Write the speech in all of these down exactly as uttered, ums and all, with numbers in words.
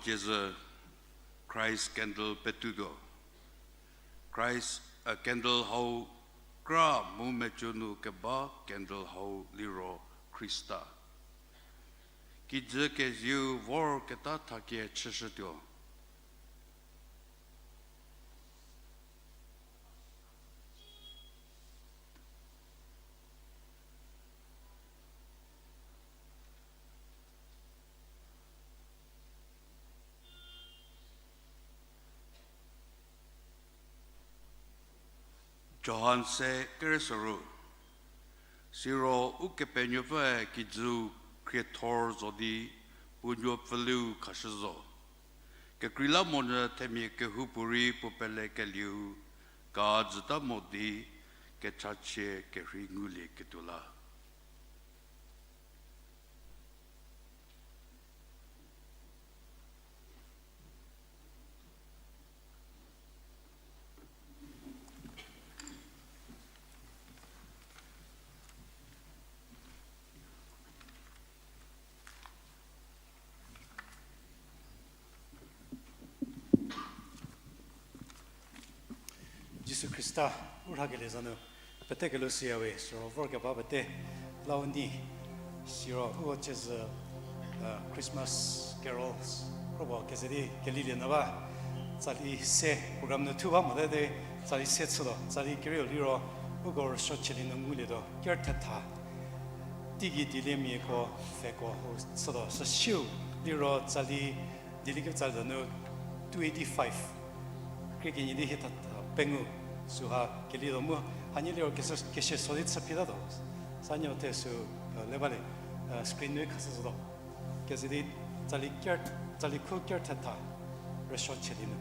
Kezhü Christ candle petuotuo. Christ, a candle hau kra mu meco nu keba candle hau liro Khrista. Kijü kezieu vorketa thakie chüshütuo. Johan se keresoru. Siro Ukepenuopfüe kijüu khriethor zo di puo nuopfüliu khashü zo. Kekreilamonyü themia kehoupuorei puo pelekelieu ka jüta mo di kechachie kerhei ngulieketuo la. Jisu Khrista u rhakelie za nu pete kelhou shüyawe, siro vorkeba pete lau nyi, siro uko ciezü, uh, Christmas carols kropuo keze di kelilie nyü ba. Tsali se program nu thu ba mote di, tsali se chütuo, tsali kerieu liro uko rüsuo chülie nu ngulietuo, ker thetha. Teigei dieliemiako pfheko hau chütuo, süsiu liro tsali dieliekevi tsali donu two eighty-five. Krie kenie di hie tha, tha pengou süha kelietuo mu, hanie liro kese, kese so di chü phitatuo. Sanyü the sü, uh, le balie, uh, screen nu khashü zotuo. Keze di tsali ker, tsali khu ker thetha rüsuo chülie nu.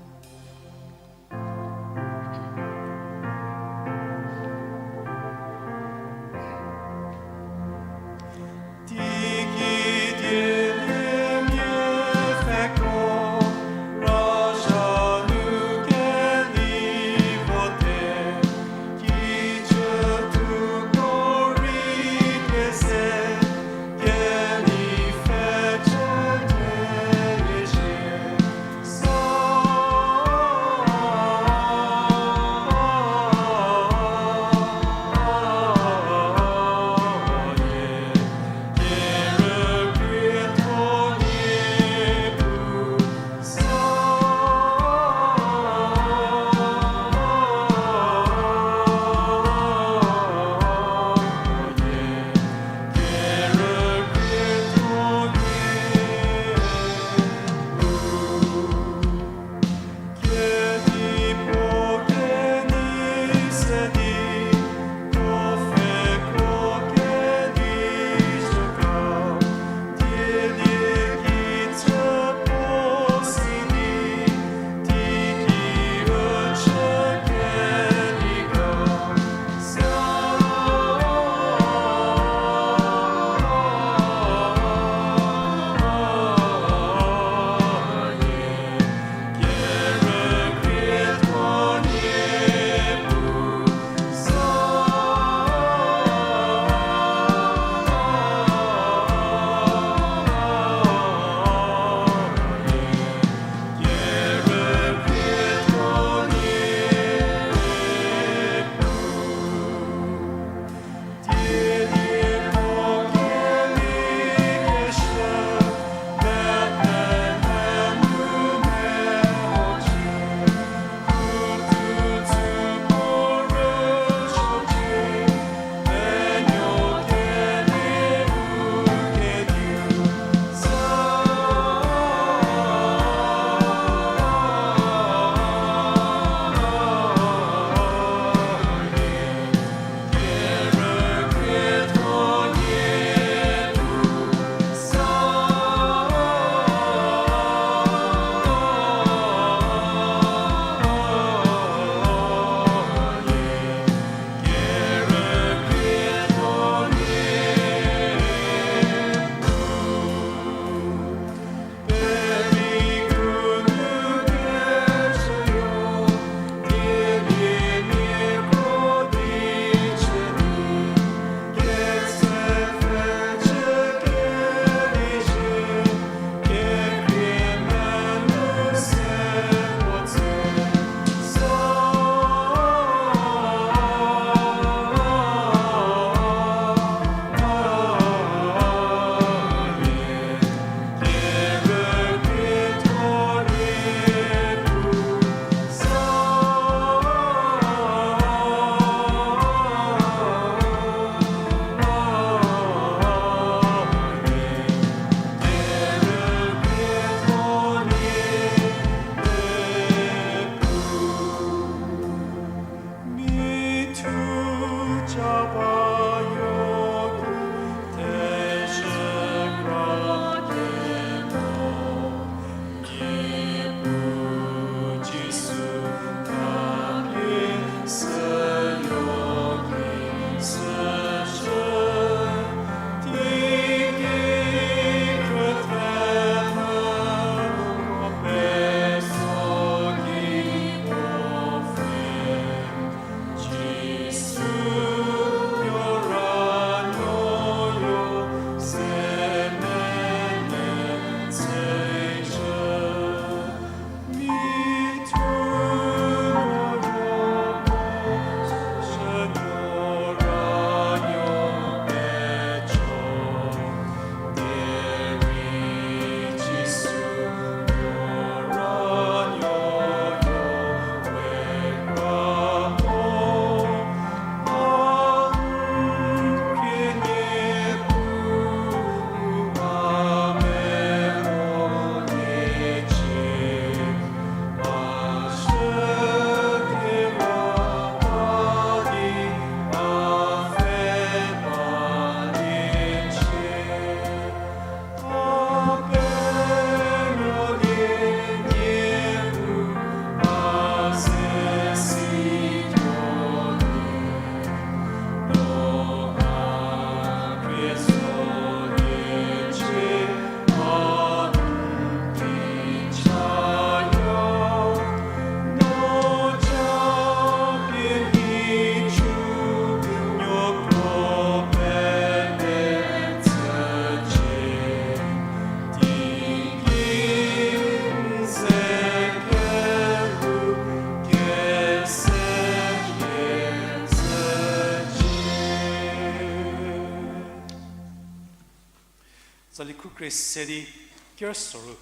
Khrista di ker soru.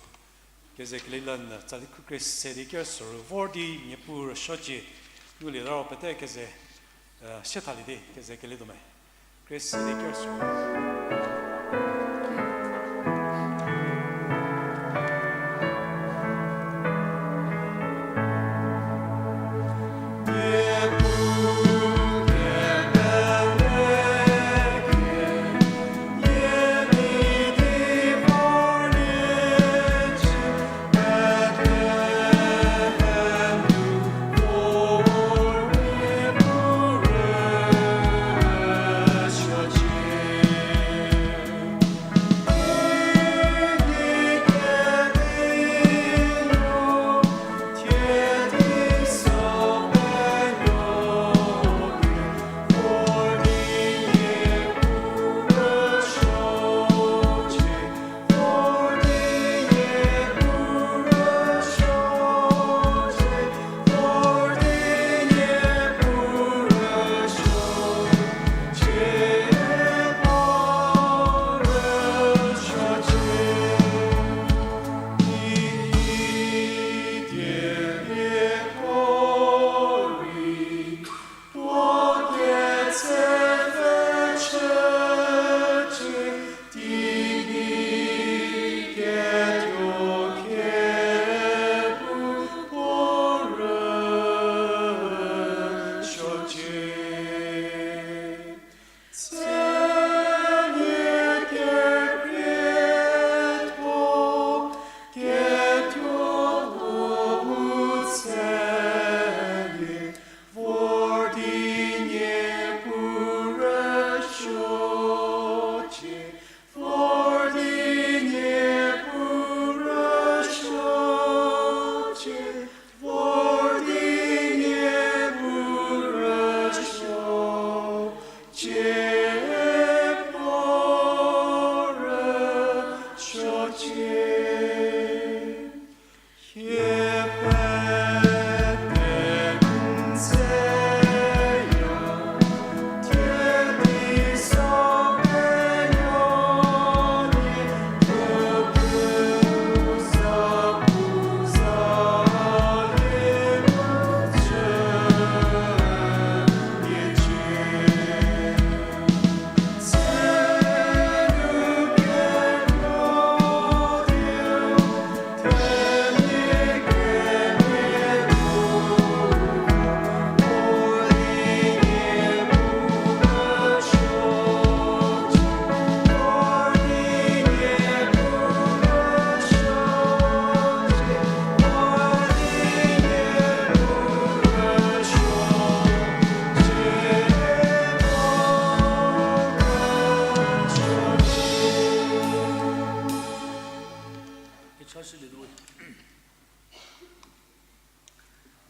Keze kelelan tsali khu Khrista di ker soru. Vor di Niepuu rüsuocie. Ngulie laro pete keze, eh, siethalie di keze keletuo me. Khrista di ker soru.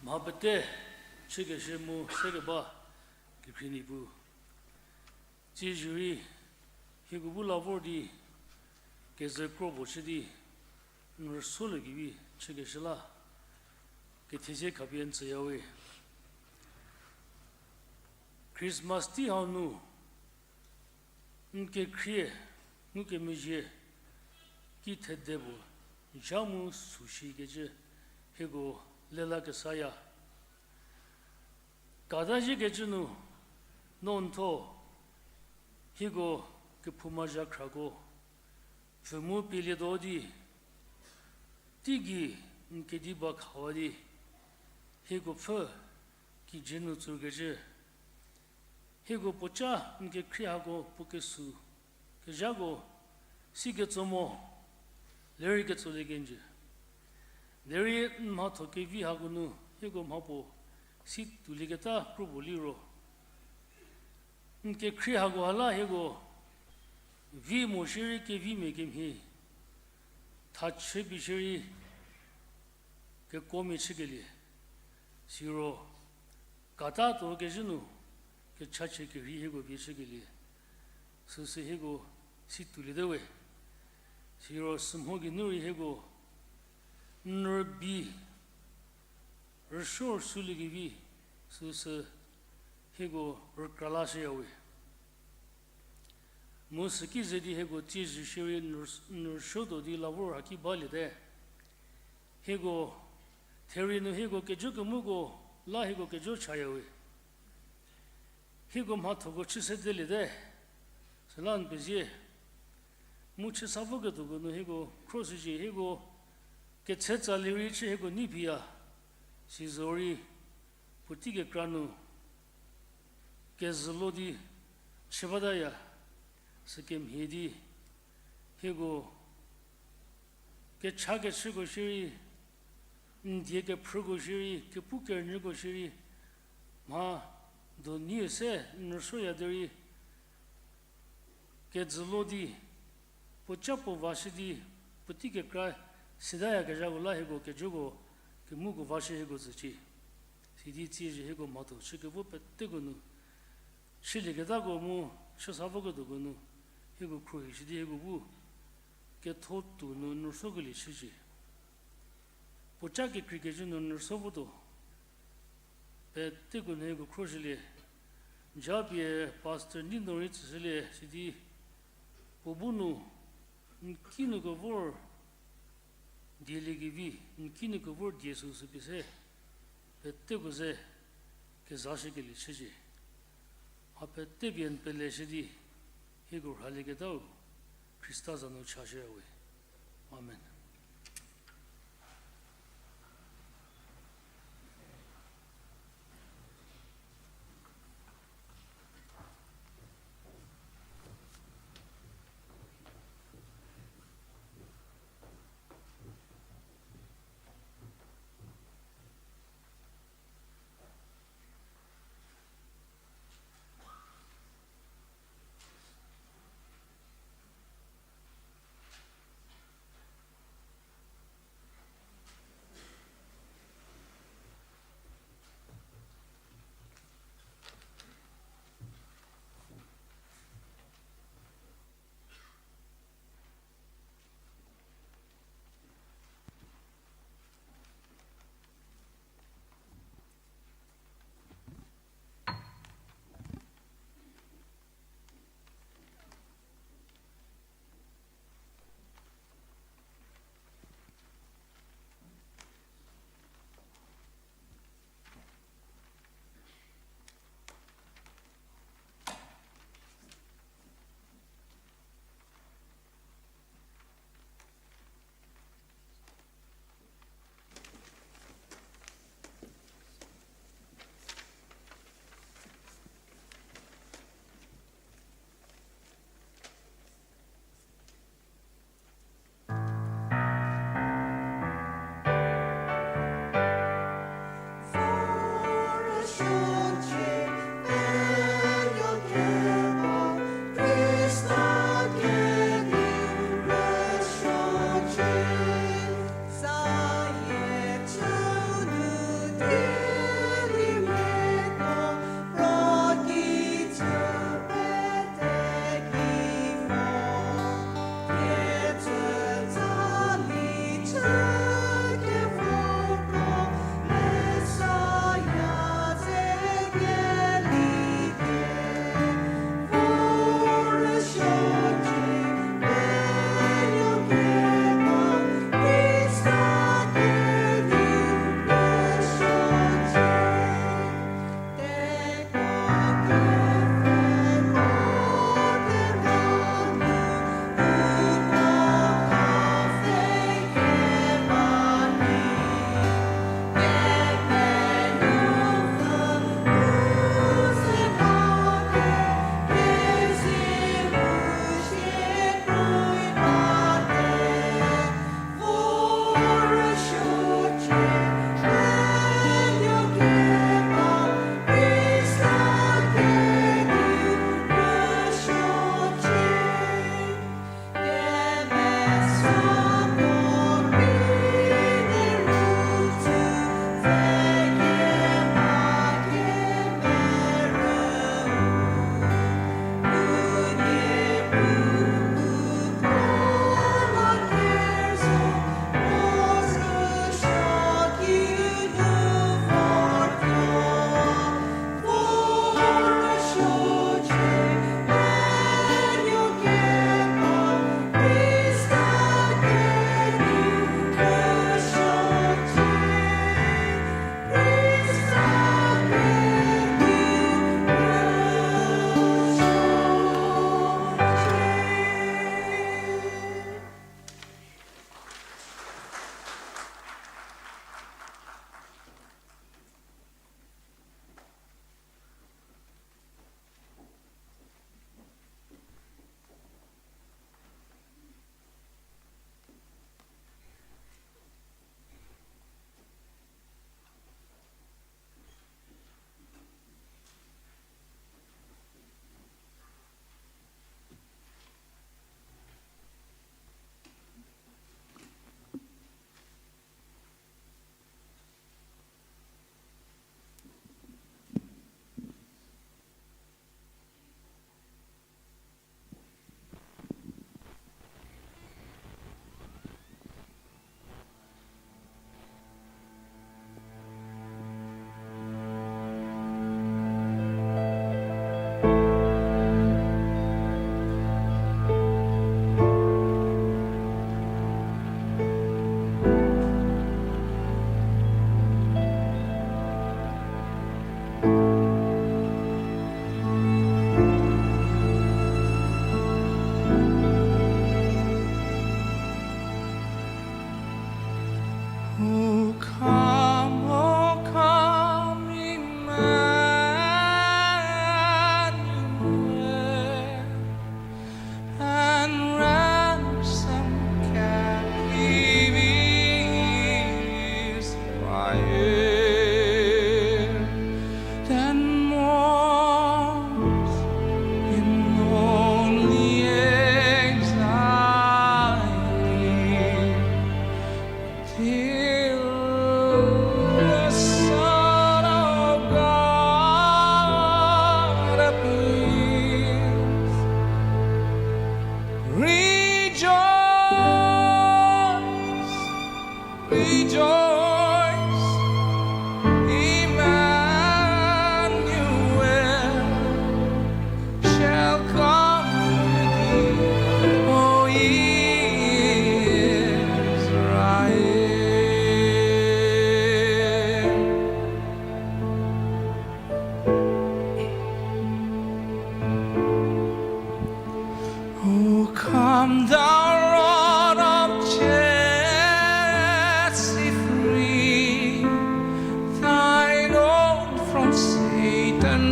Mha pete chükeshü mu sekeba kekhrie Niepuu, tsie zhürei hieko bu la vor di kezü kro puo chü di n rüsuoliekevi chükeshü la kethezie khapie n tsüyawe. Christmas tei hau nu n kekhrie ngukemezhie ki thede puo zha mu sü shikecü hieko lelakesaya. Kata ziekecü nu, no n thuo hieko kephouma zhakhrako pfü mu pielietuo di, teigei n kediba khawa di, hieko pfhü kijü nu tsükecü, hieko puoca n kekhrie hako puo kesü kezhako siketso mo, lerei ketsolie kenjü. Derei n mhatho kevi hako nu hieko mhapuo si toulieketa kro puo liro, n kekhrie hako ha la hieko vi mo shierei kevimia kemhie, thachü pie shierei kekomia chükelie, siro kata tuo kezhü nu kechachie kerhei hieko vie chükelie, süsü hieko si touliete we. Siro sümho geinu rei hieko n rübei rüsuo rüsuliekevi süsü hieko rükra lashüyawe. Mu süki ze di hieko tsiezhü shierei n-, n rüsuotuo di la vor haki baliete. Hieko, therie nu hieko kejo kemuko la hieko kejo chayawe. Hieko mhathoko chü sedeliete. Süla n pezie. Mu chüsa voketuoko nu hieko khroshücie, hieko ketshe tsalie rei chü hieko nei phiya. Sizorei puotei kekra nu kezülo di chü bataya, sükemhie di hieko kecha kechüko shierei, n die kephrüko shierei, kepu kerünyüko shierei, mha doniu se n rüsuoya derei, kedzülo di, puoca puo vashü di, puotei kekra sidayakezhako la hieko kejoko, kemuko vashü hieko tsücie. Sidi tsiezhü hieko mhatho chükevo peteko nu, chülieketako mu chüsa voketuoko nu, hieko khruohi shü di hieko bu ketho tuo nu n rüsuokelie chücie. Puoca kekreikecü nu n rüsuo votuo. Peteko nu hieko khroshülie. Japie Pastor Nino rei tsüshülie sidi, puo bu nu n kinu kevor dieliekevi, n kinu kevor die süsü pie se, peteko ze kezashükelie chücie. Mha petepie n peleshü di, hieko rhalieketau Khrista za nu chashüyawe. Amen.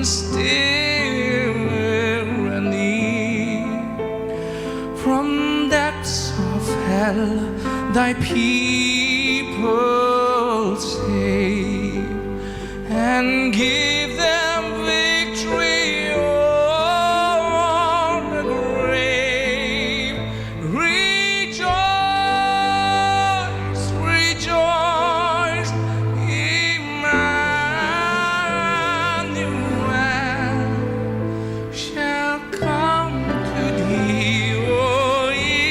Steer me from depths of hell, thy people save, and give them victory o'er the grave. Rejoice, rejoice, Emmanuel shall come to thee, O Israel.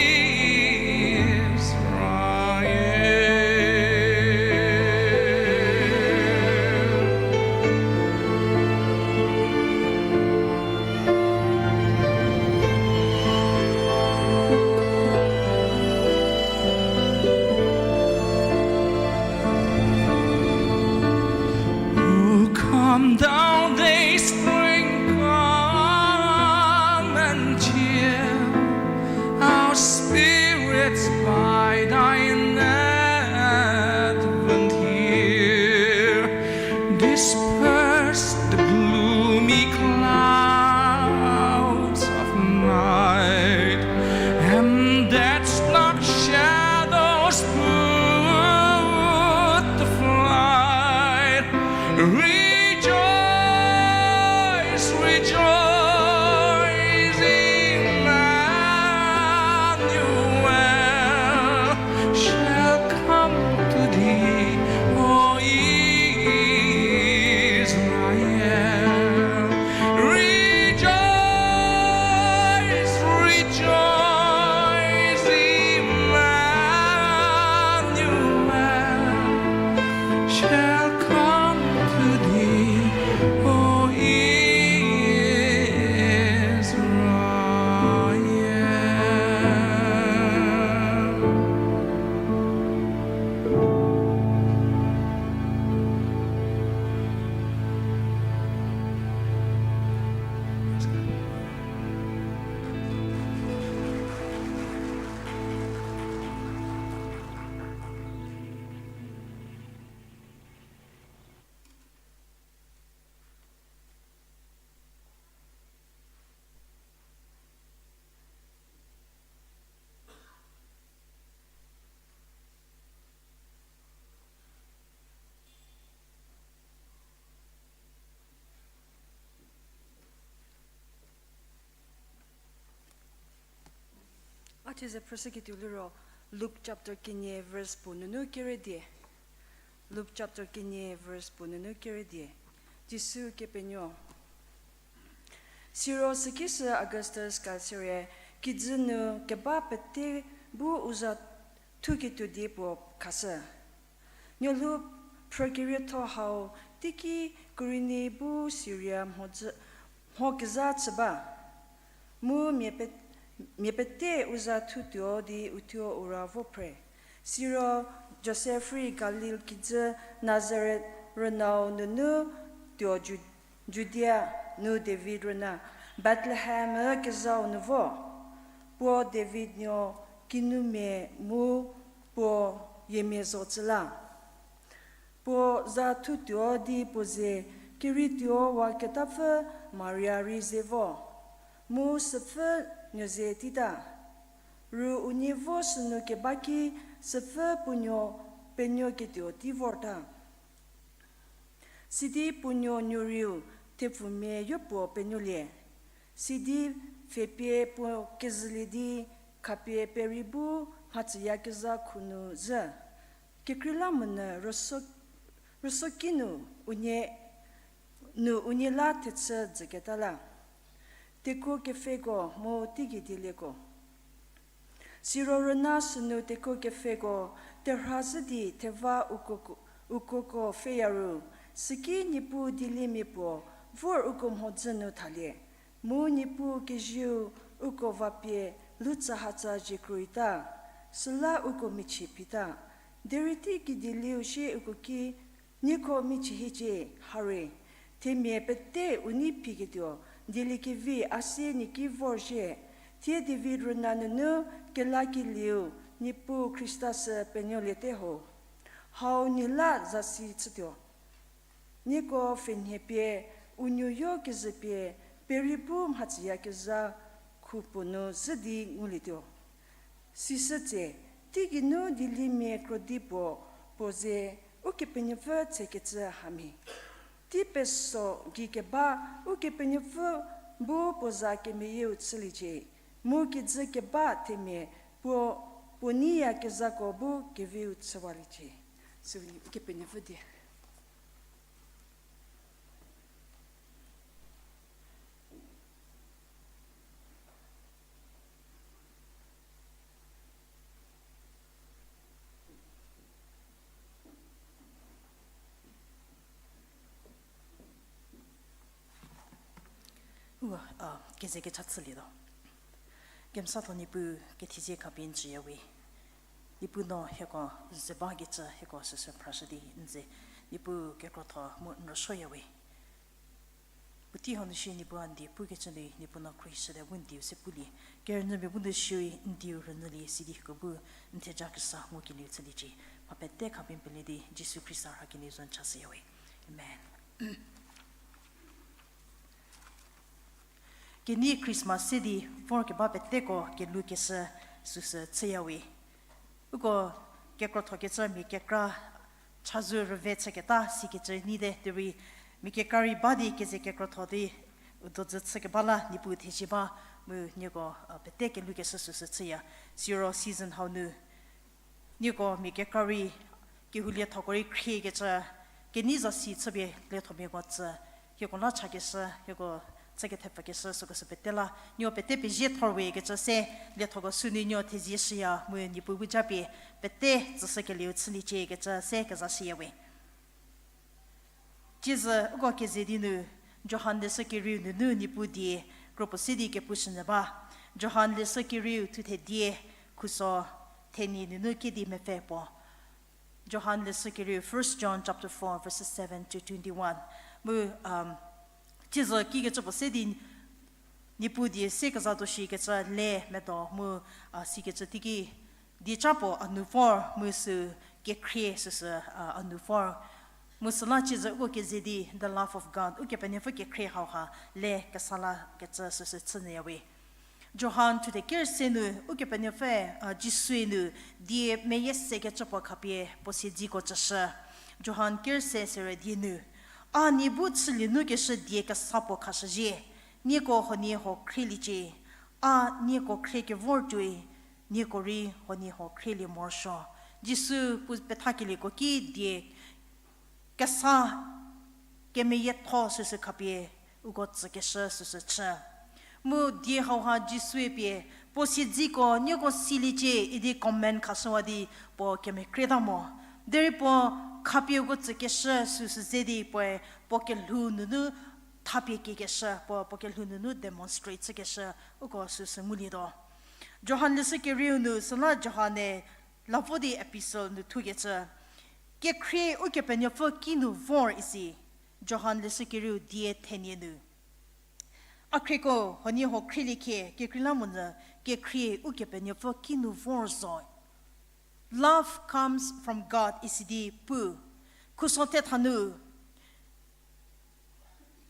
O come, thou dayspring, come and cheer our spirits by thine advent here. Disperse the gloomy clouds of night, and death's dark shadows put to flight. Rejoice, rejoice, Emmanuel shall come to thee, O Israel. Rejoice, rejoice, Emmanuel shall come to thee, O Israel. A thieze phrüshüketuo liro, Luke chapter kenie verse puo nunu keredie. Luke chapter kenie verse puo nunu keredie. Jisu kepenuo. Siro sükisü Augustus Kaisare kijü nu keba pete bu u za thuketuo die puo khashü. Nuolhou phrükerietho hau teiki Kurini bu Siria mhodzü, mho kezha chü ba. Mu mia pe-, mia pete u za thutuo di uthuo u ra vo phre. Siro Josef rei Galil kijü Nazaret rünau nunu tuo Ju-, Judia nu David rüna Bethlehem kezhau nu vo. Puo David nuo kinumia mu puo yiemia zo cü la. Puo za thutuo di puo ze kerituo wa ketapfü Maria rei ze vo, mu süpfü nuo ze tita. Ru unie vo sünu keba ki süpfü puo nuo penuoketuo tei vorta. Sidi puo nuo nuoriu thepfumia yopuo penuolie. Sidi pfhepie puo kezhülie di khapie perei bu mhachüyakezha khu nu zhü. Kekreilamonyü rüso-, rüsoki nu unie, nu unie la thechü dzüketa la. Tekuo kepfheko mu teigei dielieko. Siro rüna sünu tekuo kepfheko terha zhü di theva uko-, ukoko pfheya ru, süki Niepuu dieliemia puo vor uko mhodzü nu thalie. Mu Niepuu kezieu uko vapie lutsahatsa zhie kroita, süla uko michie phita. Derei tei kedielieu sie uko ki, nieko michie hiecie, hare, themia pete u nei phiketuo dieliekevi a sie nie ki vorzhie. Thie David rüna nunu kelakelieu Niepuu Khrista sü penuoliete ho. Hau nie la zasi chütuo. Nieko pfhenhie pie u nuoyo kezhü pie perei bu mhatsüyakezha khupuo nu zhü di ngulietuo. Sisü tse, teigeinu dieliemia krodi puo, puo ze Ukepenuopfü tsekecü hamhie. Tei peso gei keba Ukepenuopfü bu puo za kemeyieu chüliecie, mu kijü keba themia puo, puo neiyakezhako bu keviu chüwaliecie. Süu Ukepenuopfü die. U, a, keze kecha chülietuo. Kemesa tho Niepuu kethezie khapie n tsüyawe. Niepuu no hieko ze bakecü hieko süsü phrashü di n ze. Niepuu kekrotho mu n rüsuoyawe. Puotei hau nu shie Niepuu a n die pukecü nu Niepuu no khruohishüte bu n dieu se pulie. Kerünyümia bu nu shierei n dieu rünyülie sidi hieko bu n theja kesa ngukelieu chüliecie. Mha pete khapie n pelie di Jisu Khrista rhakelieu zo n chashüyawe. Amen. Kenei Christmas se di vorkeba peteko kelhoukeshü süsü chüyawe. Uko kekrothokecü mia kekra chazou rüve chüketa sikecü nyite derei mia kekra rei ba di keze kekrotho di u dodzü chükeba la Niepuu thezie ba mu nieko, a, pete kelhoukeshü süsü chüya. Siro season hau nu nieko mia kekra rei kehou liethoko rei khriekecü, kenei zasi chüpie liethomiako tsü, hieko la chakeshü, hieko chü kethepfükeshü süko sü pete la nieko pete pezie thorwe kecü se liethoko sünu nieko thezie shüya mu Niepuu bu japie pete tsüshükelieu chüliecie kecü se kezashüyawe. Tsiezü uko keze di nu, Johan leshü kerieu nunu Niepuu die kropuo se di kepushünyü ba. Johan leshü kerieu thuthe die khuso thenie nunu kedi mepfü puo. Johan leshü kerieu, First John chapter four, verses seven to twenty-one. Mu, um, tsiezü kikecü puo se di Niepuu die se kezatuo shikecü le medo mu, a, sikecü teiki dieca puo a nu vor mu sü kekhrie süsü, a, a nu vor. Mu süla tsiezü uko keze di the love of God, Ukepenuopfü kekhrie hauha le kesa lakecü süsü chünyüyawe. Johan thuthe ker se nu Ukepenuopfü, a, Jisue nu die meyie sekecü puo khapie puo siedziko tsüshü. Johan ker se sere die nu, A nie bu chülie nu keshü die kesa puo khashüzhie, nieko huoniehuo khrieliecie. A nieko khrie kevortuoi, nieko rei huoniehuo khrielie morosuo. Jisu pu pethakelieko ki die kesa kemeyietho süsü khapie uko tsükeshü süsü chü. Mu die hauha Jisue pie puo siedziko nieko siliecie idi comment khashüwa di puo kemekrieta mo. Derei puo khapie uko tsükeshü süsü ze di puoe puo kelhou nunu thapie kiekeshü, puo, puo kelhou nunu demonstrate chükeshü uko süsü ngulietuo. Johan leshü kerieu nu süla Johan-e lavo di epistle nu thukecü, kekhrie Ukepenuopfü kinu vor isi. Johan leshü kerieu die thenie nu. A khrieko, huoniehuo khrieliecie, kekreilamonyü kekhrie Ukepenuopfü kinu vor zo. Love comes from God isi di pu. Khuso thetha nu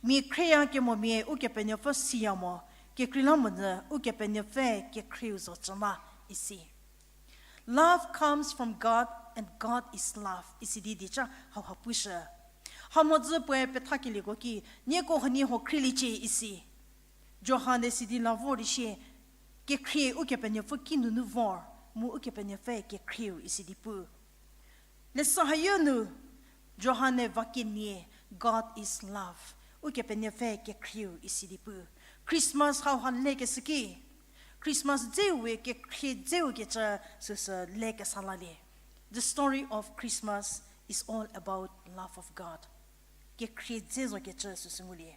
mia khrieyakemomia Ukepenuopfü siya mo, kekreilamonyü Ukepenuopfü kekhrieu zo cü ma isi. Love comes from God and God is love isi di dieca hauha pushü. Hamhodzü puoe pethakelieko ki, nieko huoniehuo khrieliecie isi. Johan-e sidi la vor di sie, kekhrie Ukepenuopfü kinunu vor, mu Ukepenuopfü kekhrieu isi di pu. Leshü hayo nu, Johan-e va kenie, God is love, Ukepenuopfü kekhrieu isi di pu. Christmas hauha lekeshü ki, Christmas dzeu we kekhrie dzeu kecü süsü lekesa lalie. The story of Christmas is all about love of God. Kekhrie dze zokecü süsü ngulie.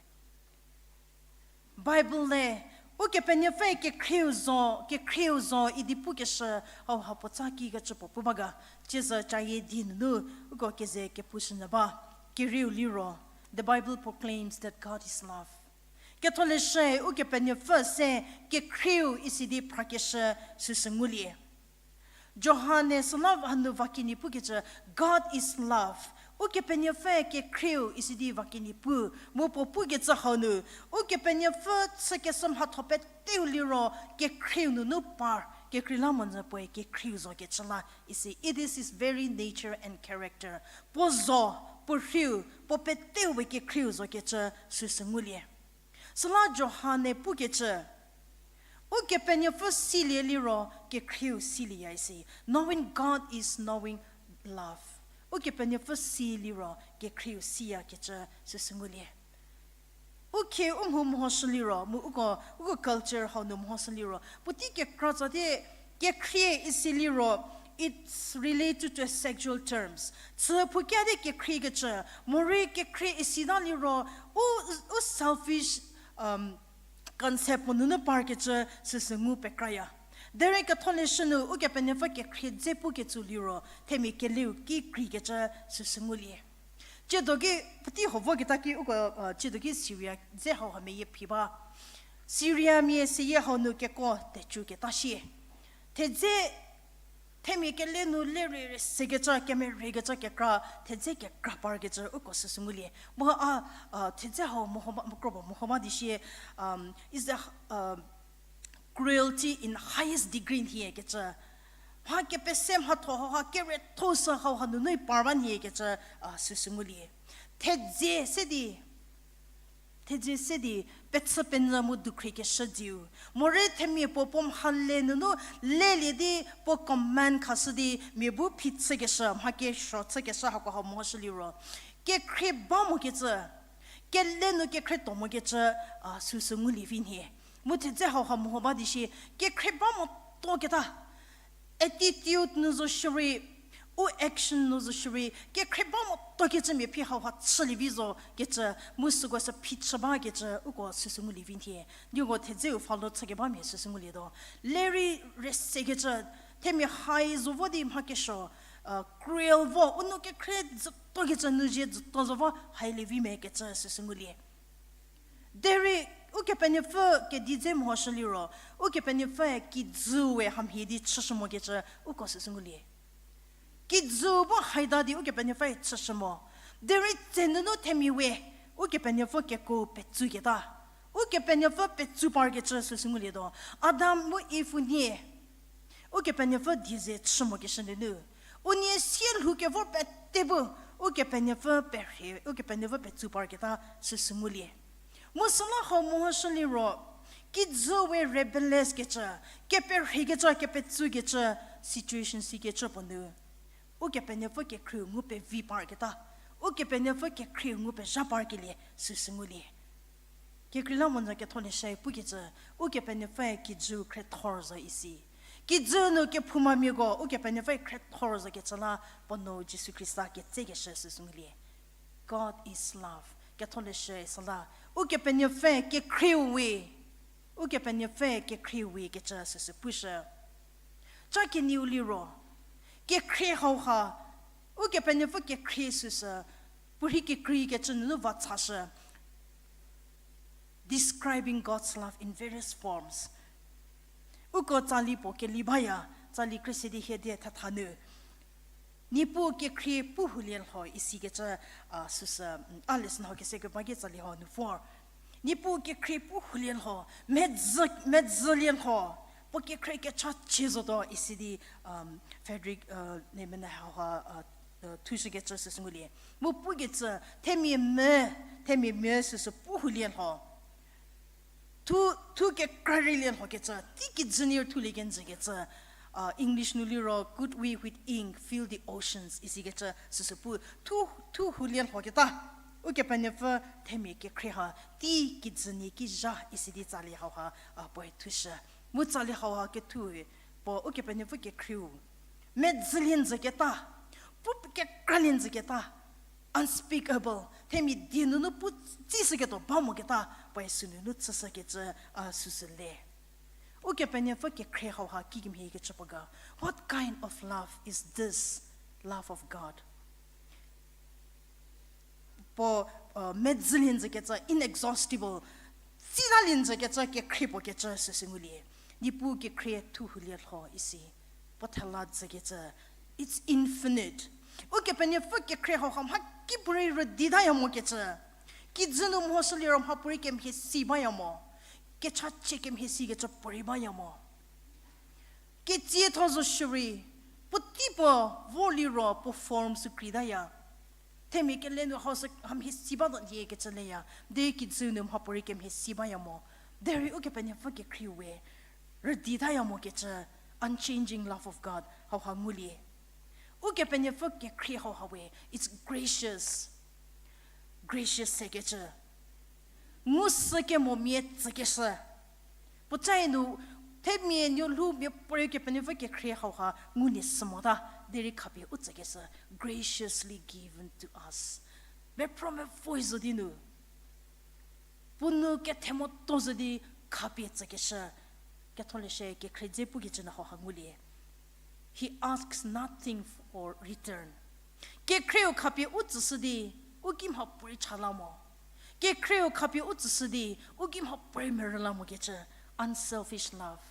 Bible-e, Ukepenuopfü kekhrieu zo, kekhrieu zo idi pukeshü hauha puotsa kikecü puo pu ba ga, tsiezü cayie di nunu uko keze kepushünyü ba, kerieu liro, the Bible proclaims that God is love. Ketholeshüe Ukepenuopfü se kekhrieu isi di phrakeshü süsü ngulie. Johan-e süla hanu va kenie pukecü, God is love. Ukepenuopfü kekhrieu isi di va kenie pu, mu puo pukecü hau nu, Ukepenuopfü chükeshü mhatho peteu liro, kekhrieu nunu par, kekreilamonyü puoe kekhrieu zokecü la isi. It is his very nature and character. Puo zo, puo rhiu, puo peteu we kekhrieu zokecü süsü ngulie. Süla Johan-e pukecü, Ukepenuopfü silie liro, kekhrieu silieya isi. Knowing God is knowing love. Ukepenuopfü si liro, kekhrieu siyakecü süsü ngulie. U khie u mhu mehoshü liro, mu uko, uko culture hau nu mehoshü liro, puotei kekra tsa di, kekhrie isi liro, it's related to sexual terms. Chü phukia di kekhriekecü, morei kekhrie isita liro, u, u selfish, um, concept puo nunu parkecü süsü ngu pekraya. Derei ketholeshü nu Ukepenuopfü kekhrie dze pukecü liro, themia keleu ki kreikecü süsü ngulie. Tsiedo ki, puotei ho voketa ki uko, uh, tsiedo ki Syria dze hau ha meyie phi ba. Syria mia seyie hau nu keko tecüketa shie. Thedze themia kele nu lerei rei sekecü, kemereikecü kekra, thedze kekra parkecü uko süsü ngulie. Mu a, uh, thedze hau meho ba, mekro puo meho ba di shie, um, is the, uh, cruelty in highest degree nhiekecü. Mha kepese mhatho hauha keretho sü hauha nunu par ba nhiekecü, uh, süsü ngulie. Thedze se di Thedze se di, pechü penyü mu dukhriekeshü diu. Morei themia puo puo mhale nunu lelie di puo command khashü di mia bu phichükeshü, mha kesuo chükeshü hako hau mehoshü liro. Kekhrie ba mokecü, kele nu kekhrie tuo mokecü, a, süsü ngulie vi nhie. Mu thedze hauha meho ba di shie, kekhrie ba mo tuoketa. Attitude nu zo shierei, u action nu zo shierei, kekhrie ba mo tuokecü mia phi hauha chülie vi zo kecü, mu süko sü phichü bakecü, uko süsü ngulie vi nhie. Nieko thedzeu follow chükeba mia süsü ngulietuo. Lerei rei sekecü, themia hai zo vo di mha kesuo, uh, cruel vo, u nou kekhrie zütuokecü nu zie zütuo zo vo hailie vi mia kecü süsü ngulie. Derei, Ukepenuopfü kedi dze mehoshü liro, Ukepenuopfüe kijü we hamhie di chüshü mokecü, uko süsü ngulie. Kijü bu haita di Ukepenuopfüe chüshü mo. Derei tse nunu themia we, Ukepenuopfü keko petsuketa. Ukepenuopfü petsu parkecü süsü ngulietuo. Adam mu Iv unie, Ukepenuopfü die ze chü mokeshü nunu. Unie sie lhou kevor pete bu, Ukepenuopfü perhie, Ukepenuopfü petsu parketa süsü ngulie. Mu süla hau mehoshü liro, kijü we rebellious kecü, keperhiekecü, kepetsukecü, situation sikecü puo nu. Ukepenuopfü kekhrieu ngu pevi parketa, Ukepenuopfü kekhrieu ngu pezha parkelie süsü ngulie. Kekreilamonyü ketholeshü pukecü, Ukepenuopfüe kijü khriethor zo isi. Kijü nu kephoumamiako, Ukepenuopfüe khriethor zokecü la, puo nou Jisu Khrista ketsekeshü süsü ngulie. God is love. Ketholeshü süla, Ukepenuopfü kekhrieu we, Ukepenuopfü kekhrieu we kecü süsü pushü. Ca kenieu liro, kekhrie hauha, Ukepenuopfü kekhrie süsü, puorhi kekreikecü nunu va chashü. Describing God's love in various forms. Uko tsali puo keli baya, tsali khrüse di hie di thetha nu. Niepuu kekhrie pu hulie lho isikecü, a, süsü, a lesson hau kese keba ki tsali hau nu vor. Niepuu kekhrie pu hulie lho, medzü, medzülie lho, puo kekhrie kechachie zotuo isi di, um, Frederick, uh, Lehman hauha, uh, uh, thushükecü süsü ngulie. Mu pukecü, themia me, themia me süsü pu hulie lho. Thu, thu kekra rei lie lhokecü, tei kijü nir thulie kenjükecü, uh, English nu liro, could we with ink fill the oceans, isikecü süsü pu, thu, thu hulie lhoketa, Ukepenuopfü themia kekhrie ha, tei kijü nie ki zha isi di tsali hauha, uh, puoe thushü. Mu tsali hauha kethu, puo Ukepenuopfü kekhrieu. Medzülie njüketa, pu kekralie njüketa, unspeakable, themia die nunu pu tsishüketuo ba moketa, puoe sünunu chüshükecü, a, süsü le. Ukepenuopfü kekhrie hauha kikemhiekecü puo ga. What kind of love is this love of God? Puo, uh, medzülie njükecü inexhaustible, tsitalie njükecü kekhrie puo kecü süsü ngulie. Niepuu kekhrie thu hulie lho isi. Puo thela jükecü, it's infinite. Ukepenuopfü kekhrie hauha mhakipuorei rüditaya mokecü. Kijü nu mhoshü liro mhapuorei kemhie si baya mo. Kechachie kemhie sikecü puorei baya mo. Ketsietho zo shürei, puotei puo vor liro puo form sü kreitaya. Themia kele nu hau sü hamhie si batuo liekecü leya. Derei kijü nu mhapuorei kemhie si baya mo. Derei Ukepenuopfü kekhrie we rüditaya mokecü, unchanging love of God hauha ngulie. Ukepenuopfü kekhrie hauha we, it's gracious. Gracious sekecü. Ngu sükemomia tsükeshü. Puocae nu, themia nuolhou miapuorei Kepenuopfü kekhrie hauha ngulie sü mota, derei khapie u tsükeshü, graciously given to us. Mepro mevoi zo di nu. Puo nou kethemo to zo di khapie tsükeshü. Ketholeshü kekhrie dze pukecü nu hauha ngulie. He asks nothing for return. Kekhrieu khapie u tsüshü di, u ki mhapuorei cha la mo. Kekhrieu khapie u tsüshü di, u ki mhapuorei merü la mokecü, unselfish love.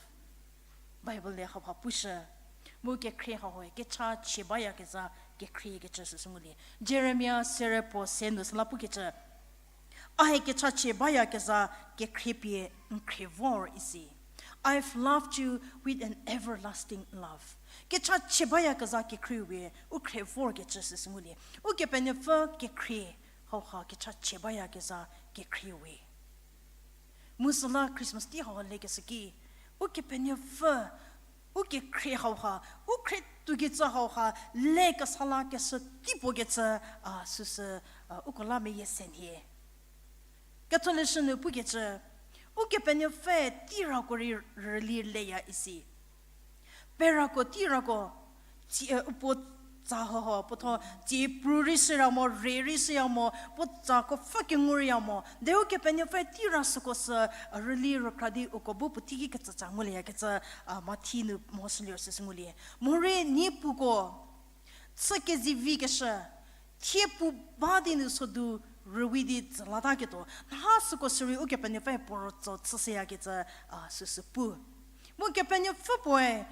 Bible le hauha pushü. Mu kekhrie hauha kecha chie bayakezha kekhriekecü süsü ngulie. Jeremia sere puo se nu süla pukecü, A hie kechachie bayakezha kekhrie pie n khrie vor isi. I've loved you with an everlasting love. Kechachie bayakezha kekhrie we u khrie vorkecü süsü ngulie. Ukepenuopfü kekhrie hauha kechachie bayakezha kekhrie we. Mu süla Christmas tei hau lekeshü ki, Ukepenuopfü, u kekhrie hauha, u khrie tuokecü hauha, le kesa lakeshü tei puo kecü, a, süsü, a, uko la meyie se nhie. Ketholeshü nu pukecü, Ukepenuopfü teirako rei rüli leya isi. Perako teirako, tsie, u puo tsa hoho, puotho, tsie pru rei shüya mo, re rei shüya mo, puo tsako pfü kengu rei ya mo. Derei Ukepenuopfü teira süko sü, a, rüli rükra di uko bu puo teiki ketsütsa nguleyakecü, a, Mathi nu mhoshülie süsü ngulie. Morei niepuko, chü kezivi keshü, thie pu ba di nu sodu rüwi di tsülataketuo. Nha süko sürei Ukepenuopfü puo rütso chüshüyakecü, a, süsü pu. Mu Kepenuopfü puoe,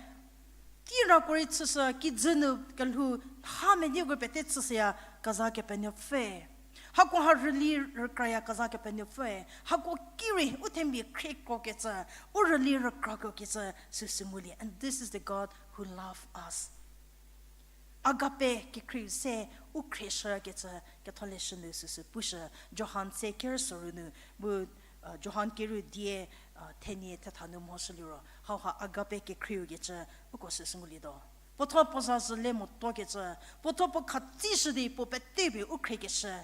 teirako rei chüshü kijü nu kelhou nha medieko pete chüshüyakezha Kepenuopfü. Hako ha rüli rükrayakezha Kepenuopfü. Hako ki rei u themia khriekokecü, u rüli rükrakokecü süsü ngulie. And this is the God who love us. Agape kekhrieu se u khrieshükecü Ketholeshü nu süsü pushü, Johan se ker soru nu, mu, a, Johan kerieu die, a, thenie thetha nu mhoshüliro, hauha agape kekhrieu kecü uko süsü ngulietuo. Puotho puo zazhü le motuokecü, puotho puo khatsishü di puo pete pie u khriekeshü,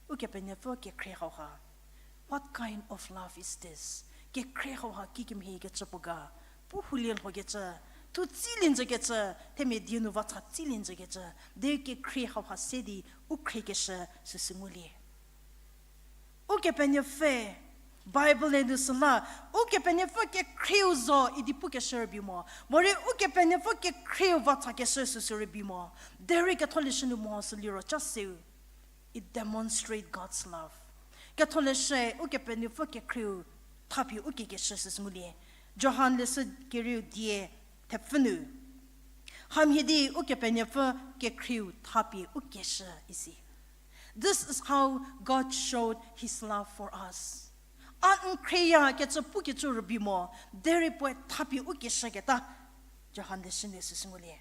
Ukepenuopfü kekhrie hauha. What kind of love is this? Kekhrie hauha kikemhiekecü puo ga, pu hulie lhokecü, thu tsilie njükecü, themia die nu vacha tsilie njükecü, derei kekhrie hauha se di u khriekeshü süsü ngulie. Ukepenuopfü, Bible-e nu süla, Ukepenuopfü kekhrieu zo idi pukeshü rübei mo, morei Ukepenuopfü kekhrieu vachakeshü süsü rübei mo, derei Ketholeshü nu mhoshüliro ca seu. It demonstrate God's love. Ketholeshü Ukepenuopfü kekhrieu thapie u kiekeshü süsü ngulie. Johan leshü kerieu die thepfü nu, hamhie di Ukepenuopfü kekhrieu thapie u kieshü isi. This is how God showed his love for us. A n khrieyakecü pukecü rübei mo, derei puoe thapie u kieshüketa. Johan leshü nu süsü ngulie.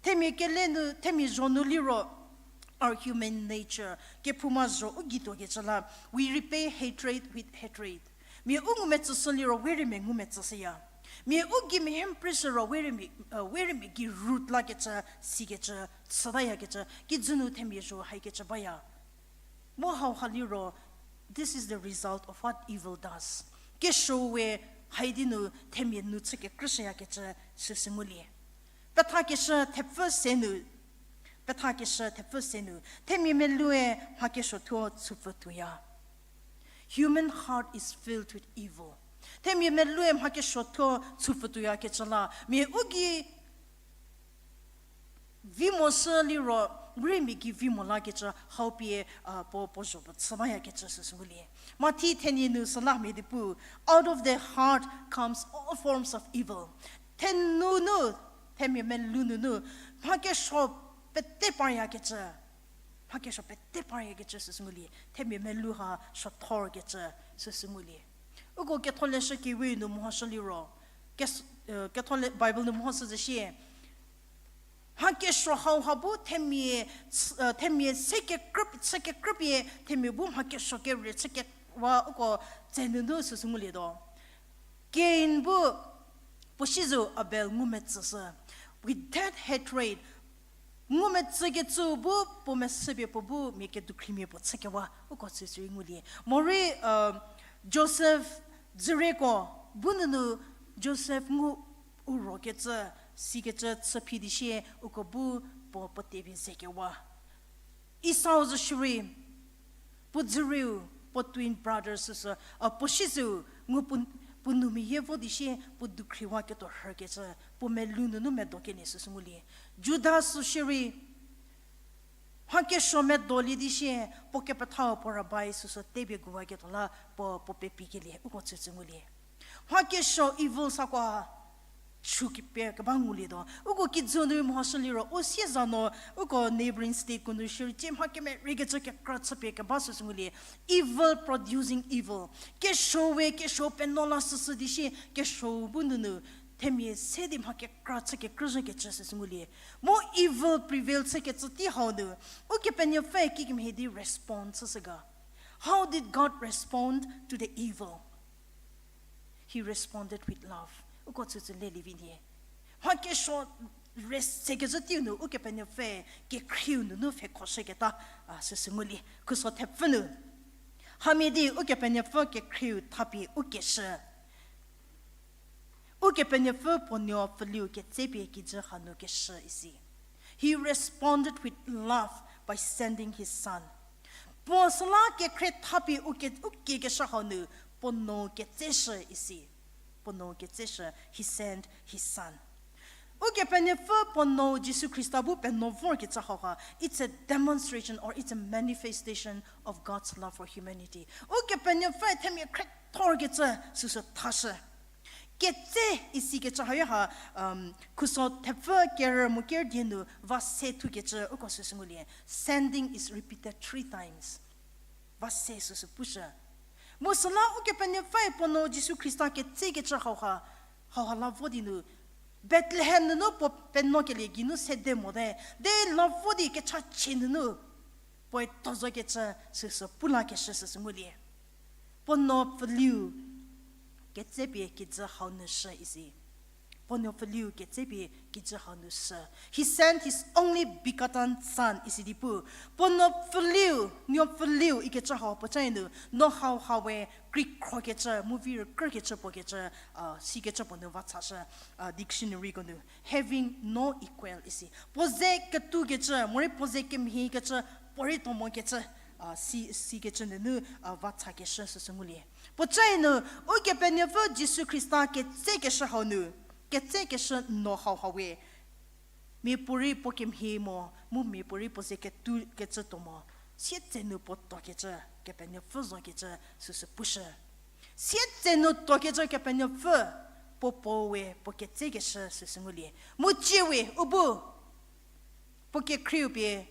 Themia kele nu, themia zho nu liro, our human nature, kephouma zho u gei tuokecü la, we repay hatred with hatred. Mia u ngumetsüshü liro, we rei mia ngumetsüshüya. Mia u gei mia hempreshü ro, we rei mia, we rei mia gei root lakecü, sikecü, chütayakecü, kijü nu themia zho haikecü baya. Mu hauha liro, this is the result of what evil does. Kesuo we haidi nu themia nu chü kekrüshüyakecü süsü ngulie. Pethakeshü thepfü se nu, pethakeshü thepfü se nu, themia meloue mha kesuothuo chüpfü tuoya. Human heart is filled with evil. Themia meloue mha kesuothuo chüpfü tuoyakecü la, mia u gei vi mo shü liro, rei mia gei vi mo lakecü, hau pie, a, puo, puo zho puo chü bayakecü süsü ngulie. Mathi thenie nu süla mia di pu, out of the heart comes all forms of evil. Thenunu, themia melou nunu, mha kesuo pete paryakecü, mha kesuo pete paryakecü süsü ngulie, themia melou ha suothorkecü süsü ngulie. Uko ketholeshü kewe nu mehoshüliro, kes-, e, kethole-, Bible nu mehoshü zhü shie, mha kesuo hauha bu themia, e, themia se kekrüp-, chü kekrüpie themia bu mha kesuo kere chü kewa uko tse nunu süsü ngulietuo. Kain bu puo siezeu Abel ngumetsüshü. With that hatred, ngumetsükecü bu puo meshüpie puo bu mia kedukhrimia puo chükewa uko süsü rei ngulie. Morei, e, Josef dzüreko bu nunu Josef ngu u rokecü, sikecü chü phi di sie uko bu puo puo tepie zekewa. Esau zo shierei, puo dzürieu, puo twin brother süsü, a, puo siezeu ngu puo, puo nou meyie vo di sie puo dukhriwaketuo rhükecü, puo melou nunu medo kelie süsü ngulie. Juda zo shierei, mha kesuo medolie di sie, puo kepethau puo rabai süsü tepie guwaketuo la puo, puo pepikelie uko süsü ngulie. Mha kesuo evil sa ko, shu kepie keba ngulietuo. Uko kijü nu mehoshüliro, u sieza no, uko neighboring state ko nu shierei, mha kemereikecü kekra chüpie keba süsü ngulie. Evil producing evil. Kesuo we kesuo penuo la süsü di sie, kesuo bu nunu, themia se di mha kekra chü kekrüzhükecü süsü ngulie. Mu evil prevail chükecü tei hau nu, Ukepenuopfü kikemhie di respond chüshü ga. How did God respond to the evil? He responded with love. Uko süsü lelie vi nie. Mha kesuo rest sekecü teiu nu Ukepenuopfü kekhrieu nunu pfhekhoshüketa, a, süsü ngulie. Khuso thepfü nu, hamhie di Ukepenuopfü kekhrieu thapie u keshü. Ukepenuopfü puo nuo pfüliu ketsepie kijü hanu keshü isi. He responded with love by sending his son. Puo süla kekhrie thapie u ke, u kiekeshü hau nu puo nuo ketseshü isi. Puo nuo ketseshü, he sent his son. Ukepenuopfü puo nuo Jisu Khrista bu penuo vorkecü hauha, it's a demonstration or it's a manifestation of God's love for humanity. Ukepenuopfü themia khriethorkecü süsü thashü. Ketse isikecü hau ha, khuso thepfü kerü mu kerü die nu va se thukecü uko süsü ngulie. Sending is repeated three times. Va se süsü pushü. Mu süla Ukepenuopfüe puo nuo Jisu Khrista ketsekecü hauha, hauha la vo di nu, Bethlehem nunu puo penuokelie geinu sede mote, de la vo di kechachie nunu puoe tuo zokecü süsü pu lakeshü süsü ngulie. Puo nuo pfüliu ketsepie kijü hau nu shü isi. Puo nuo pfüliu ketsepie kijü hau nu shü. He sent his only begotten son isi di pu. Puo nuo pfüliu, nuo pfüliu ikecü hau puoca nu, nuo hauha we krikhrokecü, mu vi rükrükecü puo kecü, a, sikecü puo nu va chashü, a, dictionary ko nu. Having no equal isi. Puo ze ketukecü, morei puo ze kemhiekecü, puorei tuo mokecü, a, si, sikecü nunu, a, va chakeshü süsü ngulie. Puoca nu, Ukepenuopfü Jisu Khrista ketsekeshü hau nu, ketsekeshü nuo hauha we miapuorei puo kemhie mo, mu miapuorei puo ze ketukecü tuo mo, sietse nu puo tuokecü, Kepenuopfü zokecü süsü pushü. Sietse nu tuokecü Kepenuopfü, puo puo we puo ketsekeshü süsü ngulie. Mu tsie we, u bu, puo kekhrieu pie,